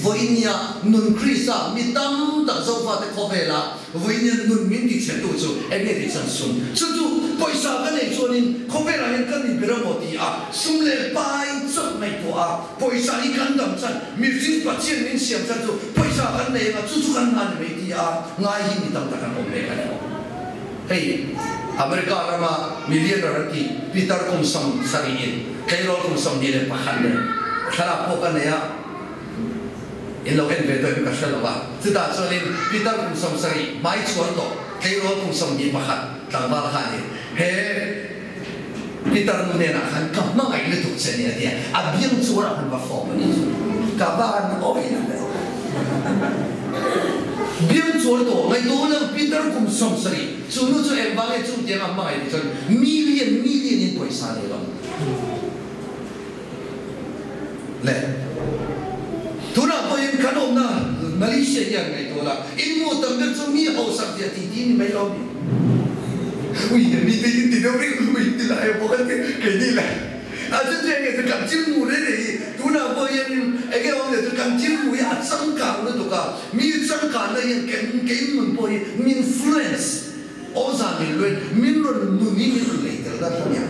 vawinia nun Krista mi tam tak Zofate khawvela vawinia nun min ti chhe tu chu eng nge tih chuan sum. Chu chu pawisa ka nei chuanin khawvelah hian ka ni ber a maw ti a, sum leh pai chawp ngaihtuah a, pawisa hi kan dam chan, mihring Pathian min siam chan chu pawisa kan nei anga chu chu kan hna ni mai ti a ngai hi mi tam tak an awm mek a ni. Hei America rama millionaire an tih Peter kum 70 in tleirawl kum 21 nen thlalak pawh ka nei a, in lo en ve tawh em ka hre lo a, chutah chuanin Peter kum 70 hmai chhuan tawh tleirawl kum 21 tlangval kha a ni. He. Peter nu hnenah khan ka hmangaih lutuk che nia tia a biang chuarah khan va fawp a nih chu. Ka va han awih na ber. Biang chuar tawh ngaihtuah lo Peter kum 70 chu nu chu engvang nge chung tiang a hmangaih tih chuan million million in pawisa nei lo le. Tunah pawhin kan awmna Malaysia hian ngaihtuah la in mu tam ber chu mi hausak zia tih tih ni mai lo mi. Ui mi te in ti deuh reng ui ti lai bawk a keini le. A chu chu enge chu kan thil hmuh reng reng hi tunah pawh hianin enge awm leh chu kan thil hmuh hi a changkang lutuk a, mi changkanna hian kan kei nun pawh hi min influence awmzah min luain min rawn nun hi min rawn lei tel dat a nia.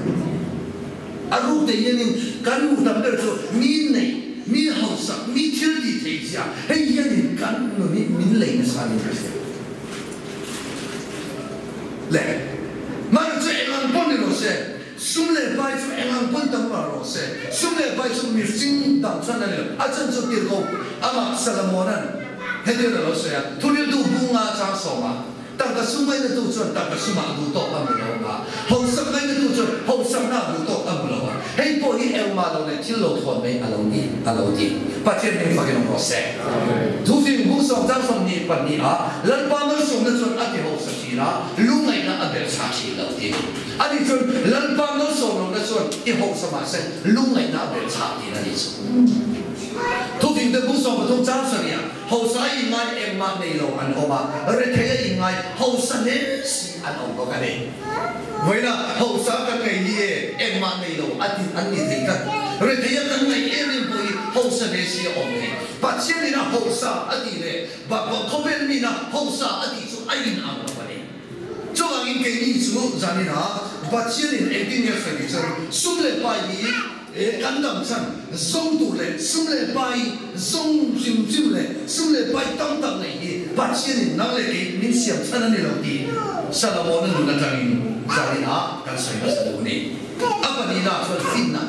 A ruk te hianin kan hmuh tam ber chu mi neih, mi hausak, mi thil tih theih zia hei hianin kan nun hi min lei nasa niin ka hria. Le hmana chu eng ang pawh ni lo se. Sum leh pai chu eng ang pawn tam ral rawh se, sum leh pai chu mihring dang chhan a ni lo. A chan chu tirhkoh amah Salamona'n hetiang a lo sawi a, Thuriltu bunga chang sawma tangka sum ngainatu chuan tangka sumah duh tawk a hmu lo ang a, hausak ngainatu chuan hausaknaah duh tawk a hmu lo ang. Hei pawh hi engmah lo leh thil lo thawn mai a lo ni, a lo ti. Pathian hming fakin awm rawh se. Thufing bung sawm chang 22 ah Lalpa malsawmna chuan a ti hausa thin a, lungngaihna a belh chhah thin lo ti. Ani chuan Lalpa malsawm lohna chuan i hausa mahse lungngaihna a belh chhah tih a ni chu. Thufing te bung 13 chang 7 ah hausa a inngai engmah nei lo an awm a, rethei a inngai hausa hle si an awm bawk a ni. Vawiina hausa kan ngaih hi e engmah nei lo a tih an ni thei tlat. Rethei a kan ngaih em em pawh hi hausa hle si a awm thei. Pathian ina hausa a tih leh khawvel mina hausa a tih chu a inang lo a ni. Chuvangin keini chu zaninah Pathianin engtin nge sawi tih chuan sum leh pai hi kan dam chhan zawng tur leh sum leh pai zawng hrim hrim leh sum leh pai tam tak neih hi Pathianin nang leh kei min siam chhan a ni lo tih Salomona nun atangin zaninah kan sawi hmasa duh a ni. A pahnihna chuan finna.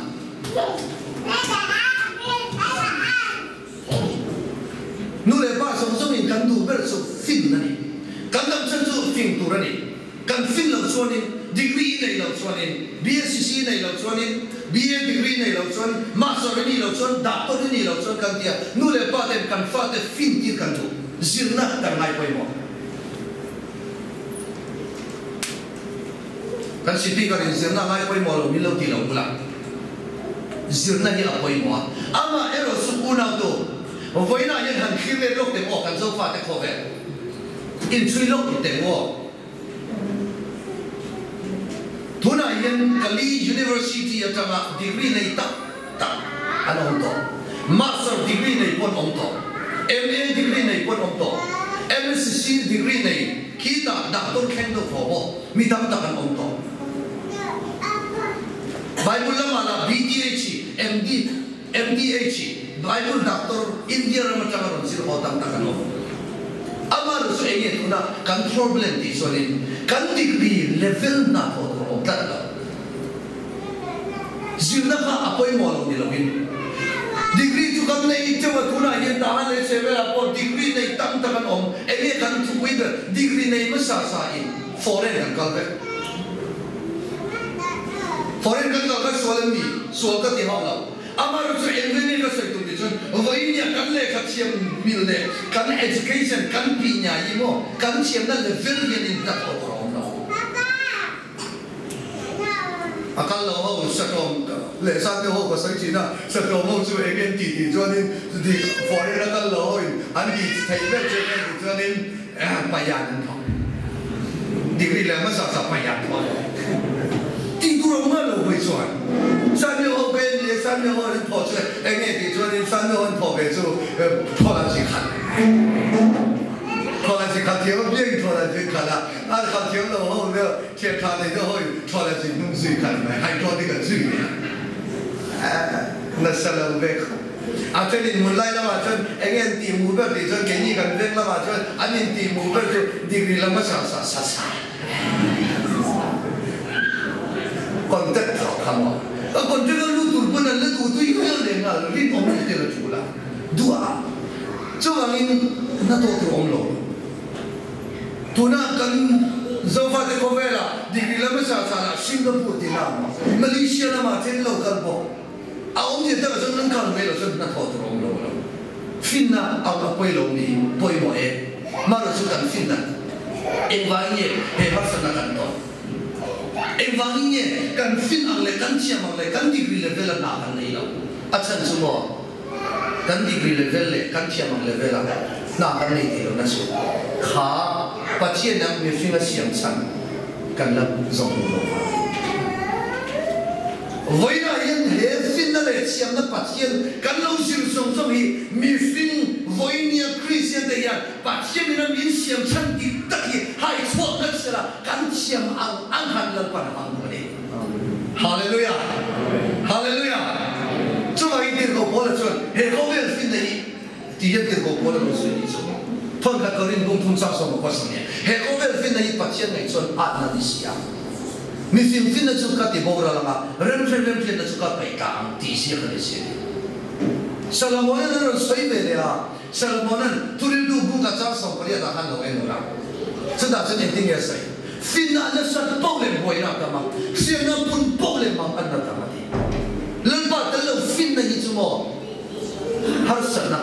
Nu leh pa zawng zawngin kan duh ber chu fin a ni. Kan dam chan chu fing tur a ni. Kan fin loh chuanin, degree i neih loh chuanin, BSc i neih loh chuanin, BA degree i neih loh chuan, Master i nih loh chuan, Doctor i nih loh chuan kan ti a, nu leh pa ten kan fate fin tir kan duh. Zirna kan ngai pawimawh. Kan speaker in zirna ngai pawimawh lo min lo ti lo bula zirna hi a pawimawh a, amah erawh chu unautu vawiinah hian han thlir let lawk teh aw kan Zofate khawvel inchhui lawk teh aw. Tunah hian Kali University atanga degree nei tak tak an awm tawh, Master degree nei pawh an awm tawh, MA degree nei pawh an awm tawh, MSc degree nei khitah doctor thleng deuh thaw bawk mi tam tak an awm tawh. Bible lamah lah BTH, MD, MDH, Bible doctor India ram atanga rawn zir haw tam tak an awm. Amaherawhchu chu eng nge tuna kan problem tih chuanin kan degree level hna thawh tur a awm tlat lo. Zirna kha a pawimawh lo ni loin degree chu kan nei teuh a, tunah hian Tahan leh Chhehvelah pawh degree nei tam tak an awm. Eng nge kan thupui ber degree nei hmasa sa in foreign kan kal vek. Foreign kan kal kha sual em ni? Sual ka ti hauh lo. Amaherawhchu chu eng rin in ka sawi tur tih chuan vawinia kan lehkha thiam mil leh kan education kan pi nia hi maw kan thiamna level hian in hnathawh tur a awm lo. A kal lo ho Satlawm leh Sanmi ho ka sawi thin a, Satlawm ho chu eng en tih tih chuanin chuti foreign a kal lo ho in an tih theih ber chu eng en tih chuanin payan an thawk. Degree leh hmasa sa payan thawk a ni. Tih tur a awm lo hawi chuan Sanmi ho ka en leh Sanmi ho an thawh chu eng nge tih chuanin Sanmi ho an thawh ve chu thawl an zir khat. Thawl an zir khat thiam a biakin thawl an zir khat a. An khalh thiam lo ho deuh, thian tha nei deuh ho in thawl an zin hnung zui kha ni mai, hydraulic an zui mai a, nasa lo ve khawp. A then in hmun lai lamah chuan eng nge an tih hmuh ber tih chuan keini kan veng lamah chuan an in tih hmuh ber chu degree lam a sa sa sa sa contact thawh kha maw. A contract a lut tur pawn an la duh tui viau leh nghal, rinawm ni te la tul a, duh a, chuvangin hnathawh tur awm lo. Tunah kan Zofate khawvelah degree lam a sa chhanah Singapore tih lam, Malaysia lamah then lo kal bawk. A awmzia takah chuan an kal mai lo chuan hnathawh tur a awm lo lo. Finna ang a pawi lo mi pawimawh e. Marawh chu kan fin dan engvangin nge he harsatna kan tawn? Engvangin nge kan fin ang leh kan thiam ang leh kan degree level a hna kan nei lo? A chhan chu maw kan degree level leh kan thiam ang level a hna kan nei thei lohna chu kha Pathian ang mihring a siam chhan kan la zawng hmu lo vang. Vawiinah hian he finna leh thiamna Pathian kan lo zir zawng zawng hi mihring vawiinia Kristian te hian Pathianin a min siam chhan dik tak hi hai chhuak ngat sela kan thiam ang ang han Lalpan a hmang duh a ni. Hallelujah! Hallelujah! Chuvangin Tirhkoh Paula chuan he khawvel finna hi ti hian Tirhkoh Paula rawn sawi ni chu Thawnkhat Korin bung thum chang sawm pakua sawm nia he khawvel finna hi Pathian ngaih chuan atna ni si a. Mi fimfinna chu ka ti boral ang a, remhre remhriatna chu ka paih ta ang tih ziak a ni si a ti. Salomonan a rawn sawi ve leh a, Salomonan Thuriltu bung ka chang 18 ah khan lo en ula, chutah chuan engtin nge a sawi? Finna a nasat poh leh buaina a tam a, hriatna a pun poh leh mang an la tam a ti. Lalpa tel lo finna hi chu maw harsatna,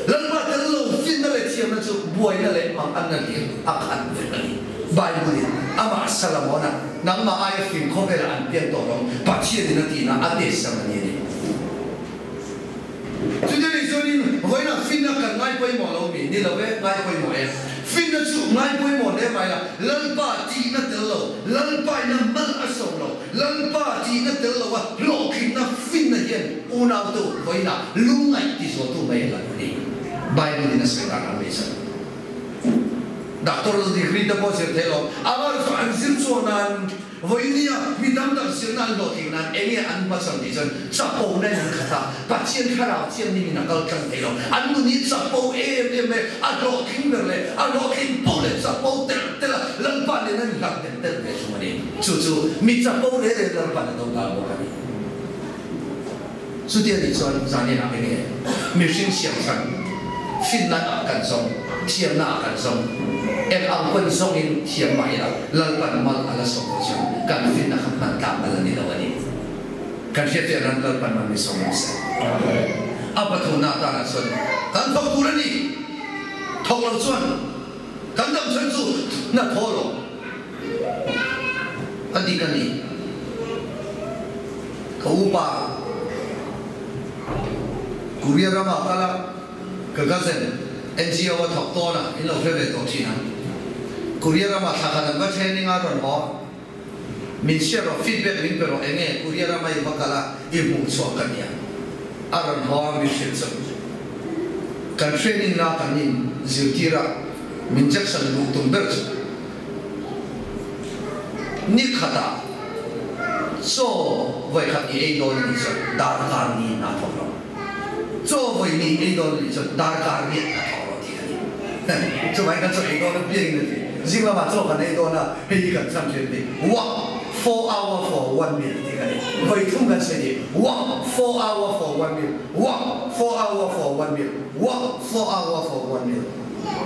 Lalpa tel lo finna leh thiamna chu buaina leh mang an la hlir a khat vek a ni. Bible in amah Salomona nangmah aia fim khawvelah an pian tawh lo, Pathianin a tihna a test ang a ni a ni. Chutiang ni chuanin vawiinah finna kan ngai pawimawh lo mi? Ni lo e, ngai pawimawh e. Finna chu ngai pawimawh hle mai la, Lalpa tihna tel lo, Lalpa ina mal a sawm lo, Lalpa tihna tel lo a hlawhtlinna finna hian unautu vawiinah lungngaih tizualtu mai a la ni. Bible in a sawi dan ang mai chuan. Doctor degree te pawh zir thei lo, amah chu an zir chuan nan Vawinia mi tam tak zirna an hlawh thei nan enge an hmachhan tih chuan chapo na in an khat a, Pathian thlarau thianghlim in a kal tlang thei lo. An nun hi chapo em em e, a hlawhtling ber leh a hlawhtling poh leh chapo telh telh a, Lalpa nen an inhlat telh telh ve thung a ni. Chu chu mi chapo reh reh Lalpa'n a do dal bawk a ni. Chuti a nih chuan zaninah enge mihring siam chhan finna ah kan zawng, thiamna ah kan zawng, eng ang pawn zawngin thiam mah ila Lalpan mal a la sawm lo chuan kan finna kha hman tlak a la ni lo a ni. Kan hriatfiah nan Lalpan mal mi sawm ang se. A pathumna atanah chuan kan thawk tur a ni. Thawk lo chuan kan dam chhan chu hna thaw lo a dik a ni. Ka upa Korea ramah kal a, ka cousin NGO a thawk tawn a, in lo hre ve tawh thin ang. Korea ramah thla khat an va training a rawn haw a, min share rawh, feedback min pe rawh, enge Korea rama i va kal a i hmuh chhuah ka nia. A rawn haw a, min hrilh chu kan training na kan in zirtir a, min Jackson luh tum ber chu. Ni khatah chaw vawikhat i ei dawn a nih chuan darkar ni hna thawk rawh. Chaw vawi ni ei dawn a nih chuan darkar riat hna thawk rawh tih a ni. Chuvangin kan chaw ei dawn a piangin a ti. Zing lamah chaw kan ei dawn a, hei hi kan chhan thin a ti. Work four hour for one meal tih ka ni. Vawi thum kan sawi ni. Work four hour for one meal, work four hour for one meal, work four hour for one meal.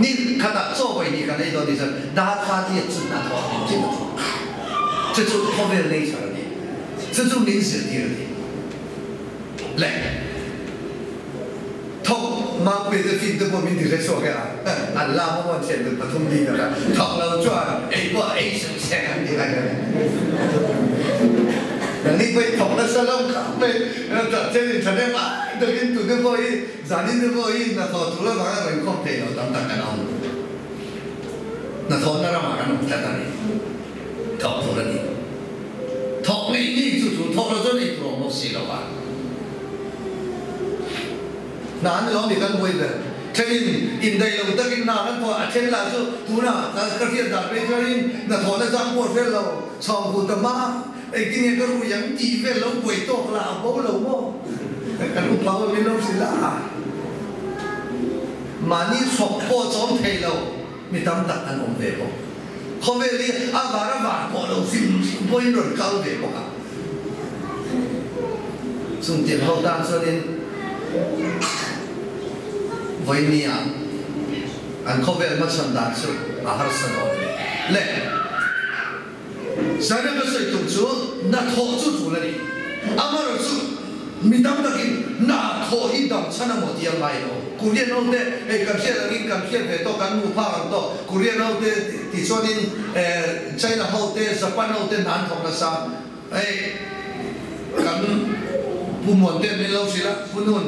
Ni khatah chaw vawi hnih kan ei dawn tih chuan darkar riat chu hna thawh a nih a thawk. Chu chu khawvel nature a ni. Chu chu min zirtir a ni. Le thawk Mangpuia te fin te pawh min ti hre chhuak e a, an lam a mawn thian dun pathum ding a kha thawk lo chuan ei pawh a ei seng seng an ti reng a ni. Nangni pawh i thawk nasa lo khap mai, chen in thahnem ai takin tute pawh hi Zanin te pawh hi hnathawh tur avanga rawn inkhawm theih loh tam tak kan awm. Hnathawhna ramah kan awm tlat a ni. Thawk tur a ni. Thawk ngei ngei chu chu thawk lo chuan ei tur a awm bawk si lo va. Hna an ni lo mi kan buai ber. Thenin indaih lo takin hna kan thawh a then lah chu tunah ka hriat dan phei chuanin hnathawhna chang pawh hre lo chhawng hu ta hma. Engtin nge ka rui ang tih vel lo buai tawk lah a bo lo maw? Kan upa ho min lo hrilh a, mahni thawk pawh chawm thei lo mi tam tak an awm ve bawk. Khawvel hi a var a var pawh lo hrim hrim pawhin rawn kal ve bawk a. Chung tiang ho tan chuanin vawinia an khawvel hmachhawn dan chu a harsa dawn a ni. Le! Zaina ka sawi tum chu hnathawh chu tul a ni. Amaherawhchu chu Mi tam takin hna thawh hi dam chhan a maw ti a ngai lo. Korean ho te hei kan hriat angin kan hriat ve tawh, kan hmuh phak ang tawh. Korean ho te ti chuanin China ho te, Japan ho te hna an thawk nasa. Hei kan Pu Muan te min lo hrilh a, Pu Nun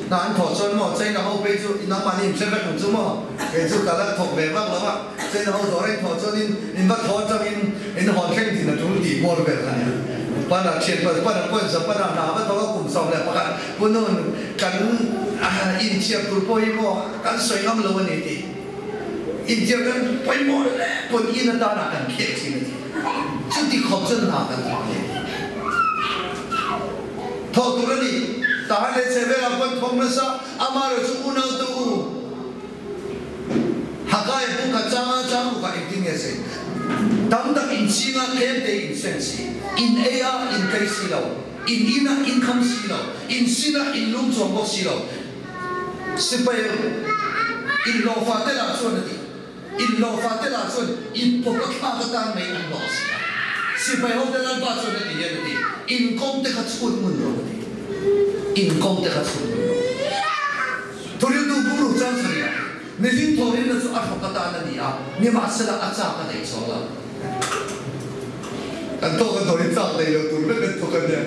hna an thawh chuan maw China ho phei chu nangmahni in hre vek ang chu maw? Kei chu ka la thawk ve vak lo a, China ho dawr a in thawh chuan in in va thaw atangin in hawn thleng thin a tul tih bawr vel kha nia. Pana thian pa pana pawn Japana hna va thawk a kum 11 Pu Nun kan inthiam tur pawh hi maw kan sawi ngam lo a ni tih. India kan pawimawh hle pawn in atana kan khel thin a ti. Chuti khawp chuan hna kan thawk a ni. Thawh tur a ni. Tahan leh chhe velah pawn thawk nasa, amaherawh chu unau te u Haggai a buk a chang a chang ruk ah engtin nge sei? Tam tak in ching a tlem te in seng si, in ei a in tlei si lo, in in a in kham si lo, in sin a in lum chuang bawk si lo. Sipai inhlawhfa te lah chuan a ti. Inhlawhfa te lah chuan inpawp a thlak atan mai an hlawh si a. Sipai ho te Lalpa chuan a ti hian a ti, Inkawm te kha chhut ngun rawh a ti. Inkawm te kha chhut ngun rawh. Thuriltu bumruk chang sawi ah mihring thawhrimna chu a hrawk atan a ni a, nimahsela a chak a neih chuang lo. Kan thawk a thawhin chak nei lo tur vek kan thawk a nia.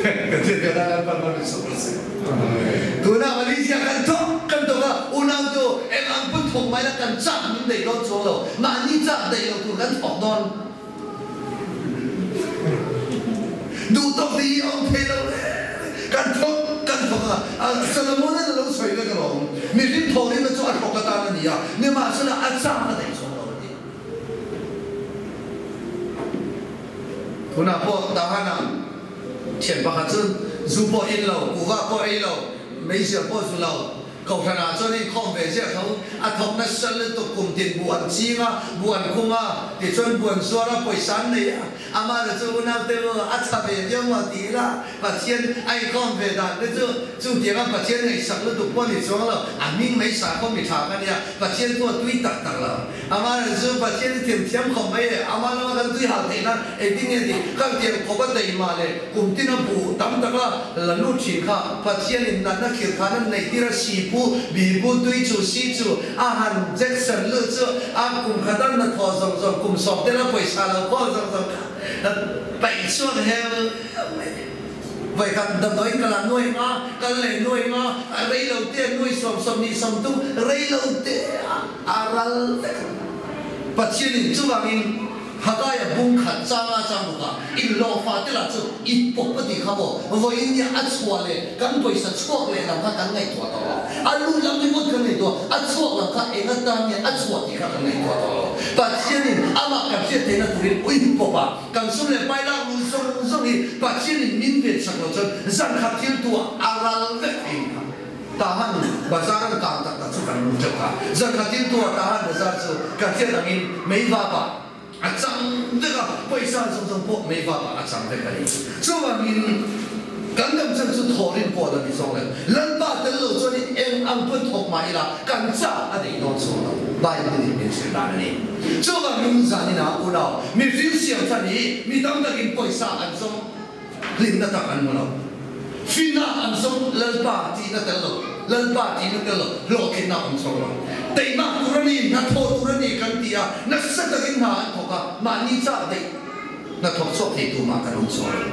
Kan thil kan a Lalpan hman in sawm se. Tunah Malaysia kan thawk kan thawk a, unau chu eng ang pawn thawk mai la kan chak min neih dawn chuang lo, mahni chak neih lo tur kan thawk dawn. Duh tawk te hi a awm thei lo reng reng. Kan thawk kan thawk a, Solomon-a'n a lo sawi vek alawm. Mihring thawhrimna chu a thawk atan a ni a, nimahsela a chak a neih chuang lo a ti. Tunah pawh Tahan-ah thian pakhat chu zu pawh in lo, kuhva pawh ei lo, meizial pawh zu lo. Kohhranah chuan inkhawm ve ziah tho, a thawk nasa lutuk kum tin buh an ching a, buh an khung a, tichuan buh an zuar a, pawisa an nei a, amah chu unau te u a tha ve viau maw ti ila, Pathian a inkhawm ve dan te chu chutianga Pathian ngaihsak lutuk pawh ni chuang lo, a hming mai sa khaw mi tha ka nia, Pathian chu a tui tak tak lo. Amah erawh chu Pathian i thiam thiam khawp mai e, amah lama kan tui hal theih nan engtin nge tih kal tiang khawp a taima leh kum tina buh tam taka la lut thin kha Pathianin natna khirh khan an neih tir a, si pu, bi pu, tui chu, si chu, a han Jackson lut chu a kum khat a hnathawh zawng zawng kum sawm tel a pawisa lo khawl zawng zawng kha paih chhuak heuh heuh mai. Vawikhat damdawiin ka la nuai nga, kal leh nuai nga, rei lo te nuai 20 30 rei lo te a ral vek ang. Pathianin chuvangin Hagaia bung khat changa chang bawk a, inhlawhfa te lah chu i pawp a tih kha maw, vawiin nia a chhuah leh kan pawisa chhuak leh lam kha kan ngaihtuah tawh lo. A lu lam ringawt kan ngaihtuah, a chhuak lam kha eng atan nge a chhuah tih kha kan ngaihtuah tawh lo. Pathianin amah kan hriat theihna turin ui pawp a. Kan sum leh pai lak lu zawng zawng hi Pathianin min ven sak lo chuan zan khat thil tu ah a ral vek thei ni kha. Tahan bazar an kang tak tak chu kan lu teuh kha. Zan khat thil tu ah Tahan bazar chu ka hriat angin mei vap ah a chang vek a, pawisa zawng zawng pawh mei vap ah a chang vek a ni. Chuvangin kan dam chan chu thawrin pawh la ni zawng lo. Lalpa tel lo chuanin eng ang pawn thawk mah ila kan chak a neih dawn chuang lo. Bible in min hrilh dan a ni. Chuvangin zaninah unau mihring siam than hi mi tam takin pawisa an zawng, hlimna tak an hmu lo. Finna an zawng, Lalpa tihna tel lo, Lalpa tihna tel lo, hlawhtlinna awm chho lo. Teimak tur a ni, hnathawh tur a ni kan ti a, nasa takin hna an thawk a, mahni chak daih hnathawk chhuak thei tu mah kan awm chho lo.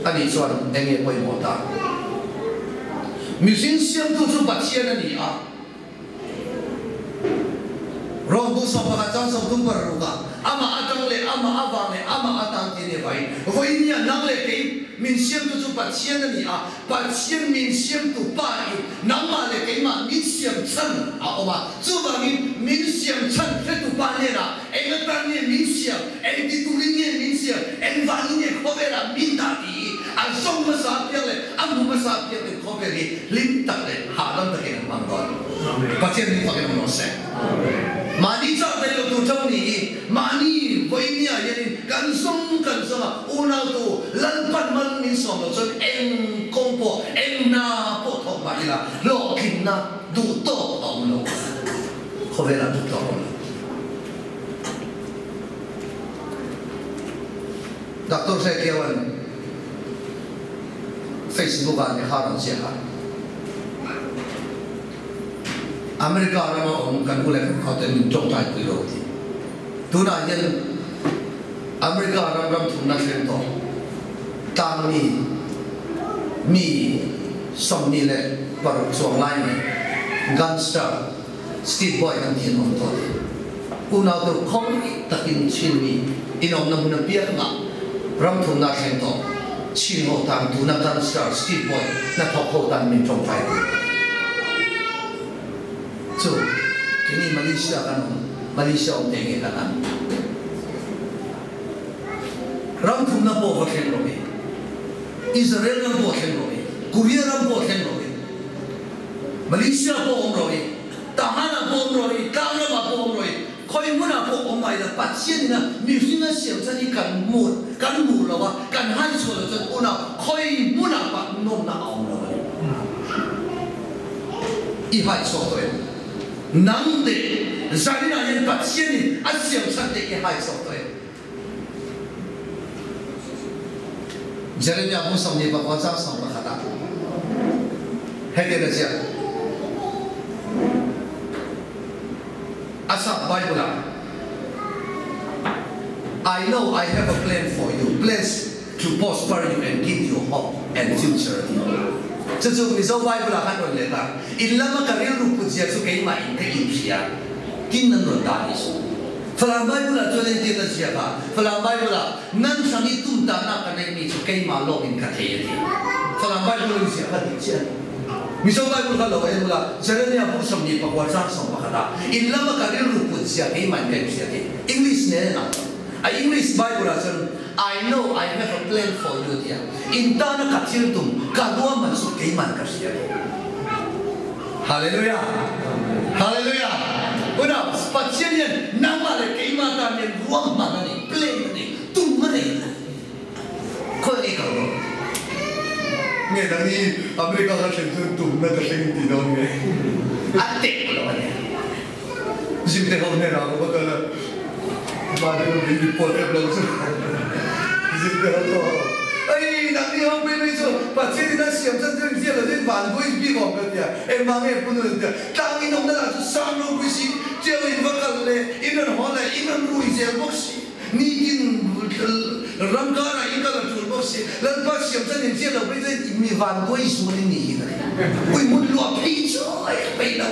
Ani chuan eng nge pawimawh ta? Mihring siamtu chu Pathian a ni a. Rom bu 11 chang 30 paruk ah amah atang leh amah avang leh amah atan ti ania vai. Vawinia nang leh kei min siamtu chu Pathian a ni a, Pathian min siamtu pa in nangmah leh keimah min siam chhan a awm a, chuvangin min siam chhan hretu pa hnenah eng atan nge min siam, eng ti turin nge min siam, eng vangin nge khawvelah min dah tih hi a zawng hmasa apiang leh a hmu hmasa apiang ten khawvel hi hlim tak leh hahdam takin an hmang dawn. Pathian min fakin awm rawh se. Mahni chak daih lo tur chauh ni hi mahni vawinia hianin kan zawng kan zawng a, unau tu Lalpan man min sawm lo chuan eng kawng pawh eng hna pawh thawk mah ila hlawhtlinna duh tawk a awm lo. Khawvelah duh tawk a awm lo. Doctor Hrekiaua'n Facebook ah ni kha a rawn ziak a, America rama awm kan u leh kan naute min tawngtaipui lo tih. Tunah hian America ram ram thumna thleng tawh tlangmi mi 26 chuang lai mai gunster Steve Boy kan tih an awm tawh tih. Unau tur khawngaih takin Chinmi inawmna hmun apiangah ram thumna thleng tawh Chin ho tan tuna gunster Steve Boy hnathawk ho tan min tawngtai pui rawh. Chu keini Malaysia kan awm, Malaysia awm te nge kan an? Ram thumna pawh va thleng rawh i, Israel ram pawh thleng rawh i, Korea ram pawh thleng rawh i, Malaysia pawh awm rawh i, Tahan ah pawh awm rawh i, tlang ramah pawh awm rawh i, khawi hmunah pawh awm mai la, Pathian ina mihring a siam chan hi kan hmu, kan hmuh lo a, kan hai chhuah lo chuan unau khawi hmunah pah nawmna a awm lo a ni. I hai chhuak tawh em? Nang teh zaninah hian Pathian in a siam chhan teh i hai chhuak tawh em? Jeremiah bu 29 caang 11 ah hitin a ziak, Asaph Bible ah, I know I have a plan for you, plans to prosper you and give you hope and future a ti. Cucu Mizo Bible ah khan rawn let a, inn lam a ka rilru put zia cu keimah in ka in hria tin nan rawn dah ni su. Falam Bible ah cun entir na ziak ah, Falam Bible ah nan hrang i tumtahnak ka neihmi cu keimah lawng in ka thei a ti. Falam Bible in ziak a ti chiah. Mizo Bible kha lo en ula, Jeremiah bu 29 caang 11 ah, inn lam a ka rilru put zia keimah in ka in hria ti. English nen an ang lo. A English Bible ah cun I know I have a plan for you tiah inn tana ka thil tum ka ruahman cu keimah ka hria ti. Hallelujah! Hallelujah! Unau, Pathian hian nangmah le keimah tan hian ruahman a nei, plan a nei, tum a nei. Khawi ngei ko lo. Nge nang hi America ka thlen cun tum na ka thleng ti dawn nge? A tek lo a ni. Zing te ho hnen ah ka va kal a, mah te lo min report em lo chu. Zing te ho to ai nang ni ho pui mai chu Pathian in a siam chan chu in fiah lo in van buai bik awm ka tia engmah nge pu nun tia tlang in awmna lah chu sang ropui si tiang in va kal le in rawn haw le in rawn rui zel bawk si nitin ram karah in kal a tul bawk si Lalpa siam chan in fiah lo pui chu mi van buai zual in ni hi ka ti ui mut luah phei chu ai ka peih lo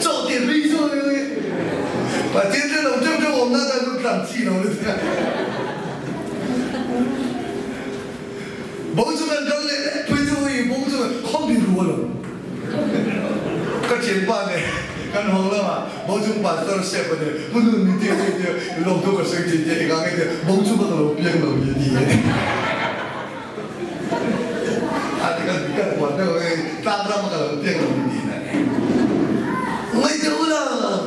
chaw te phei chu Pathian ṭha lo ṭeuh ṭeuh awmna tan chu tlan chi lo lutuk a. Bo chu kan kal leh phei chu ui bo chu khawmi ru a lo. Ka thianpa nen kan haw lamah bo chung pastor Sep a nia, Pu Nun min ti a ti a, lawmthu ka sawi tih tia engah nge tia bo chu ka lo piang lo ni a ti a. A ti kan kan huan deuh a, tlang rama ka lo piang lo ni tiin a. Ngaihtuah ula,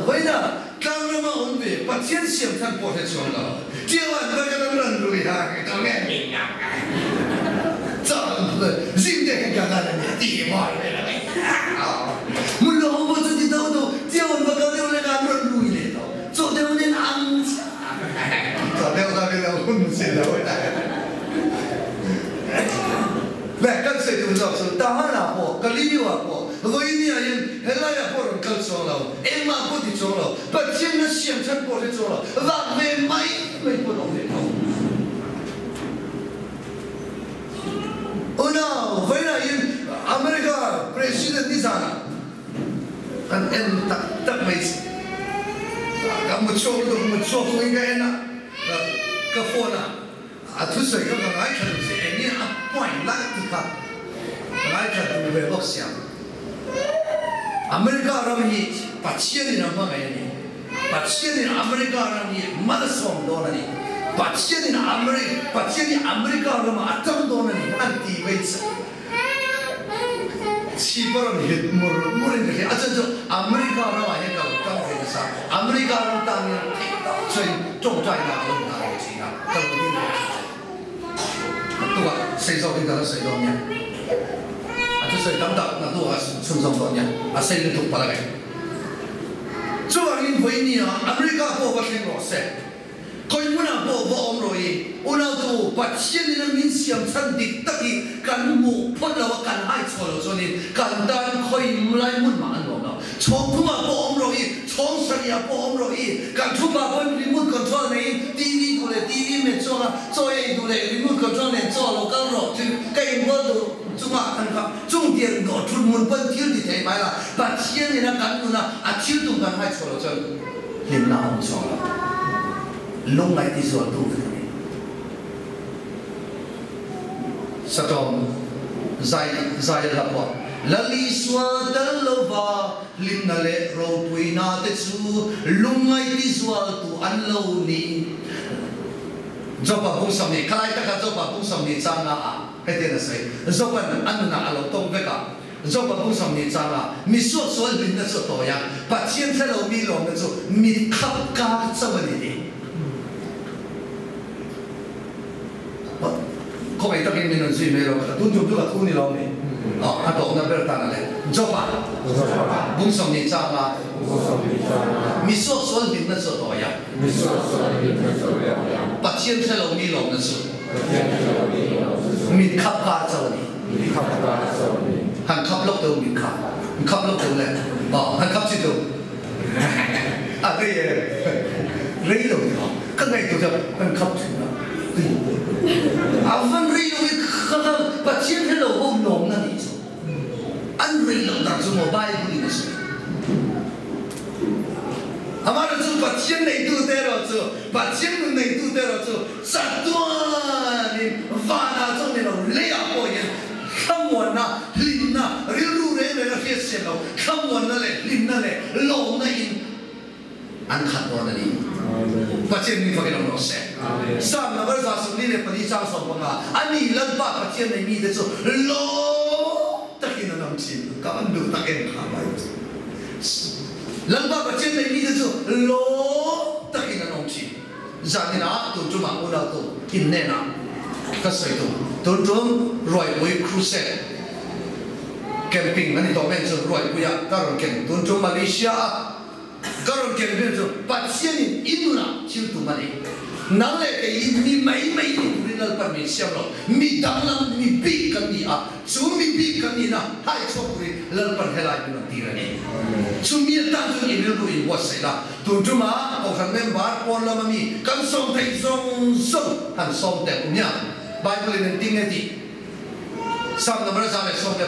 vawiinah tlang rama awm ve Pathian siam than pawh hre chuang lo. Tiau an vai kan an ran lui ha nge to nge mi nga chang zing te kan ka kan ani ti moi ve la nge mun lo ho chu ti do do tiau an va ka deuh le kan ran lui le to cho deuh nen ang cho deuh ka ke lo hun si lo Le kan sei tum zawk chu Tahan ah pawh Galileo ah pawh Vawiini ah hian helai ah pawh rawn kal chuang lo, engmah pawh ti chuang lo, Pathian na siam chhan pawh hre chuang lo, vak ve mai mai pawh an awm ve tho. Unau, vawiinah hian America President nizan ah kan en tak tak mai chu. Ka mutchhuak lutuk, mutchhuak chungin ka en a, ka phone ah A thusawi kha ka ngaithla duh che, eng nge a point lai tih kha ka ngaithla duh ve bawk sia. America ram hi Pathianin a hmangaih a ni. Pathianin America ram hi malsawm dawn a ni. Pathianin Ameri Pathian hi America ramah a tang dawn a ni an ti mai che. Chhip a rawn hit mur mur in ka hria. A chuan chu America ramah hian ka lo tang ve nasa. America ram tan hian theih tak chuan tawngtaina ka lo nghah ve thin a, ka lo dil ve thin a. Ka tukah sei zawkin ka la sawi dawn nia. A thusawi tam tak na hnuah chhunzawm dawn nia. A sei lutuk palh a nge. Chuvangin vawinia America pawh va thleng rawh se. Khawi hmunah. tu Pathian in a min siam chhan dik tak hi kan hmuh phawt lo a, kan hai chhuah loh chuanin kan tan khawi lai hmun mah a nuam lo. Chhawng thumah pawh awm rawh i, chhawng sarihah pawh awm rawh i, kan thupah pawhin remote control neiin TV duh leh TV met chuang a, chaw ei duh leh remote control nen chaw lo kal rawh chu ka inbual duh chungah kan kha chung tiang dawh thut hmun pawn thil ti thei mai la, Pathian ina kan nuna a thil tum kan hai chhuah loh chuan hlimna a awm chuang lo. Lungngaih ti zualtu vek a ni. Satawm zai zai a hla pawh Lal Isua tel lova hlimna leh ropuina te chu lungngaih ti zualtu an lo ni. Jopa bung 20, khalai taka Jopa bung 20 chang nga ah hetiang a sawi. Jopa'n a nunah a lo tawng vek a. Jopa bung 20 chang ah mi suaksual hlimna chu a tawi a, Pathian hre lo mi lawmna chu mit khap kar chauh a ni tih. Khawngaih takin min rawn zui mai rawh, tun tum chu ka thu ni lo ni. A tawpna ber tan a le. Jopa bung 20 changa mi suaksual hlimna chu a tawi a, Pathian hre lo mi lawmna chu mit khap kar chauh a ni. Han khap lawk teh u mit kha, han khap lawk teh u le, han khap chi teh u. A rei e, rei lo ti ha, ka ngaihtuah chuan kan khap thin a, a van rei lo i kha kha Pathian hre lo ho lawmna nih chu an rei loh dan chu maw Bible in a sawi. Amaherawhchu Pathian neitu te erawh chu, Pathian nun neitu te erawh chu chatuanin vanah chuan ni lo, leiah pawh hian Thlamuanna, hlimna, rilru reng reng a hriat siam lo, thlamuanna leh hlimna leh lawmna in an khat dawn a ni. Pathian min fakin awm rawh se. Psalm number 144 chang 15, A ni Lalpa Pathian nei mite chu lawm takin an awm thin. Ka van duh tak em kha Bible chu. Lalpa Pathian nei mite chu lawm takin an awm thin. Zaninah tun tumah unautu innenah ka sawi tum. Tun tum Ruaipui Crusade Camping a ni tawh men chu Ruaipuiah ka rawn ken. Tun tum Malaysia-a ka rawn ken vel chu Pathianin i nunah thil tum a ni. Nang leh kei hi mi mai mai ni turin Lalpan min siam lo. Mi danglam, mi bik kan ni a. Chu mi bik kan nihna hai chhuak turin Lalpan helai min rawn tir a ni. Chumi atan chuan i rilru inbuatsaih la. Tun ṭuma Kohhran member pawn lama mi kan sawm theih zawng zawng han sawm teh kum nia. Bible in engtin nge tih? Psalm number 119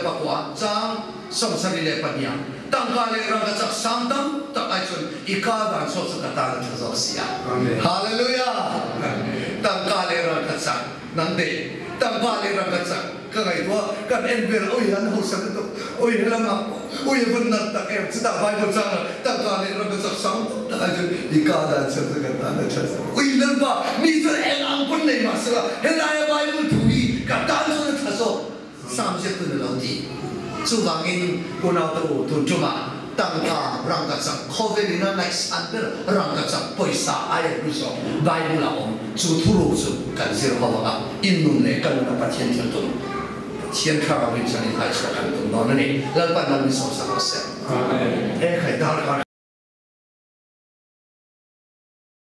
chang 72 ah, Tangka leh rangka chak sang tam tak ai chuan i ka dan chhuak chu ka tan a ṭha zawk si a. Hallelujah! Tangka leh rangka chak nang deh. Tangka leh rangka chak. Ka ngaihtuah kan en vel oi an hausa lutuk oi helamah pawh oi a vun nalh tak em chutah Bible changah tangka leh ram ka chak sang tak tak ai chuan i ka dan chhan chu kan tan a tha zawk oi Lalpa mi chuan eng ang pawn nei mah sela helaia Bible thu hi ka tan chuan a tha zawk Sam ziaktun a lo ti chuvangin unau te u tun tumah tangka rangka chak khawvel in a ngaihsan ber rangka chak pawisa aia hlu zawk Bible ah awm chu thuruk chu kan zir ho ang a, in nun leh ka nuna Pathian thil tum Pathian thlarau in chuan in haichhuah kan tum dawn a ni. Lalpan Lal min sawmsak rawh se. Amen. He khai dar kar.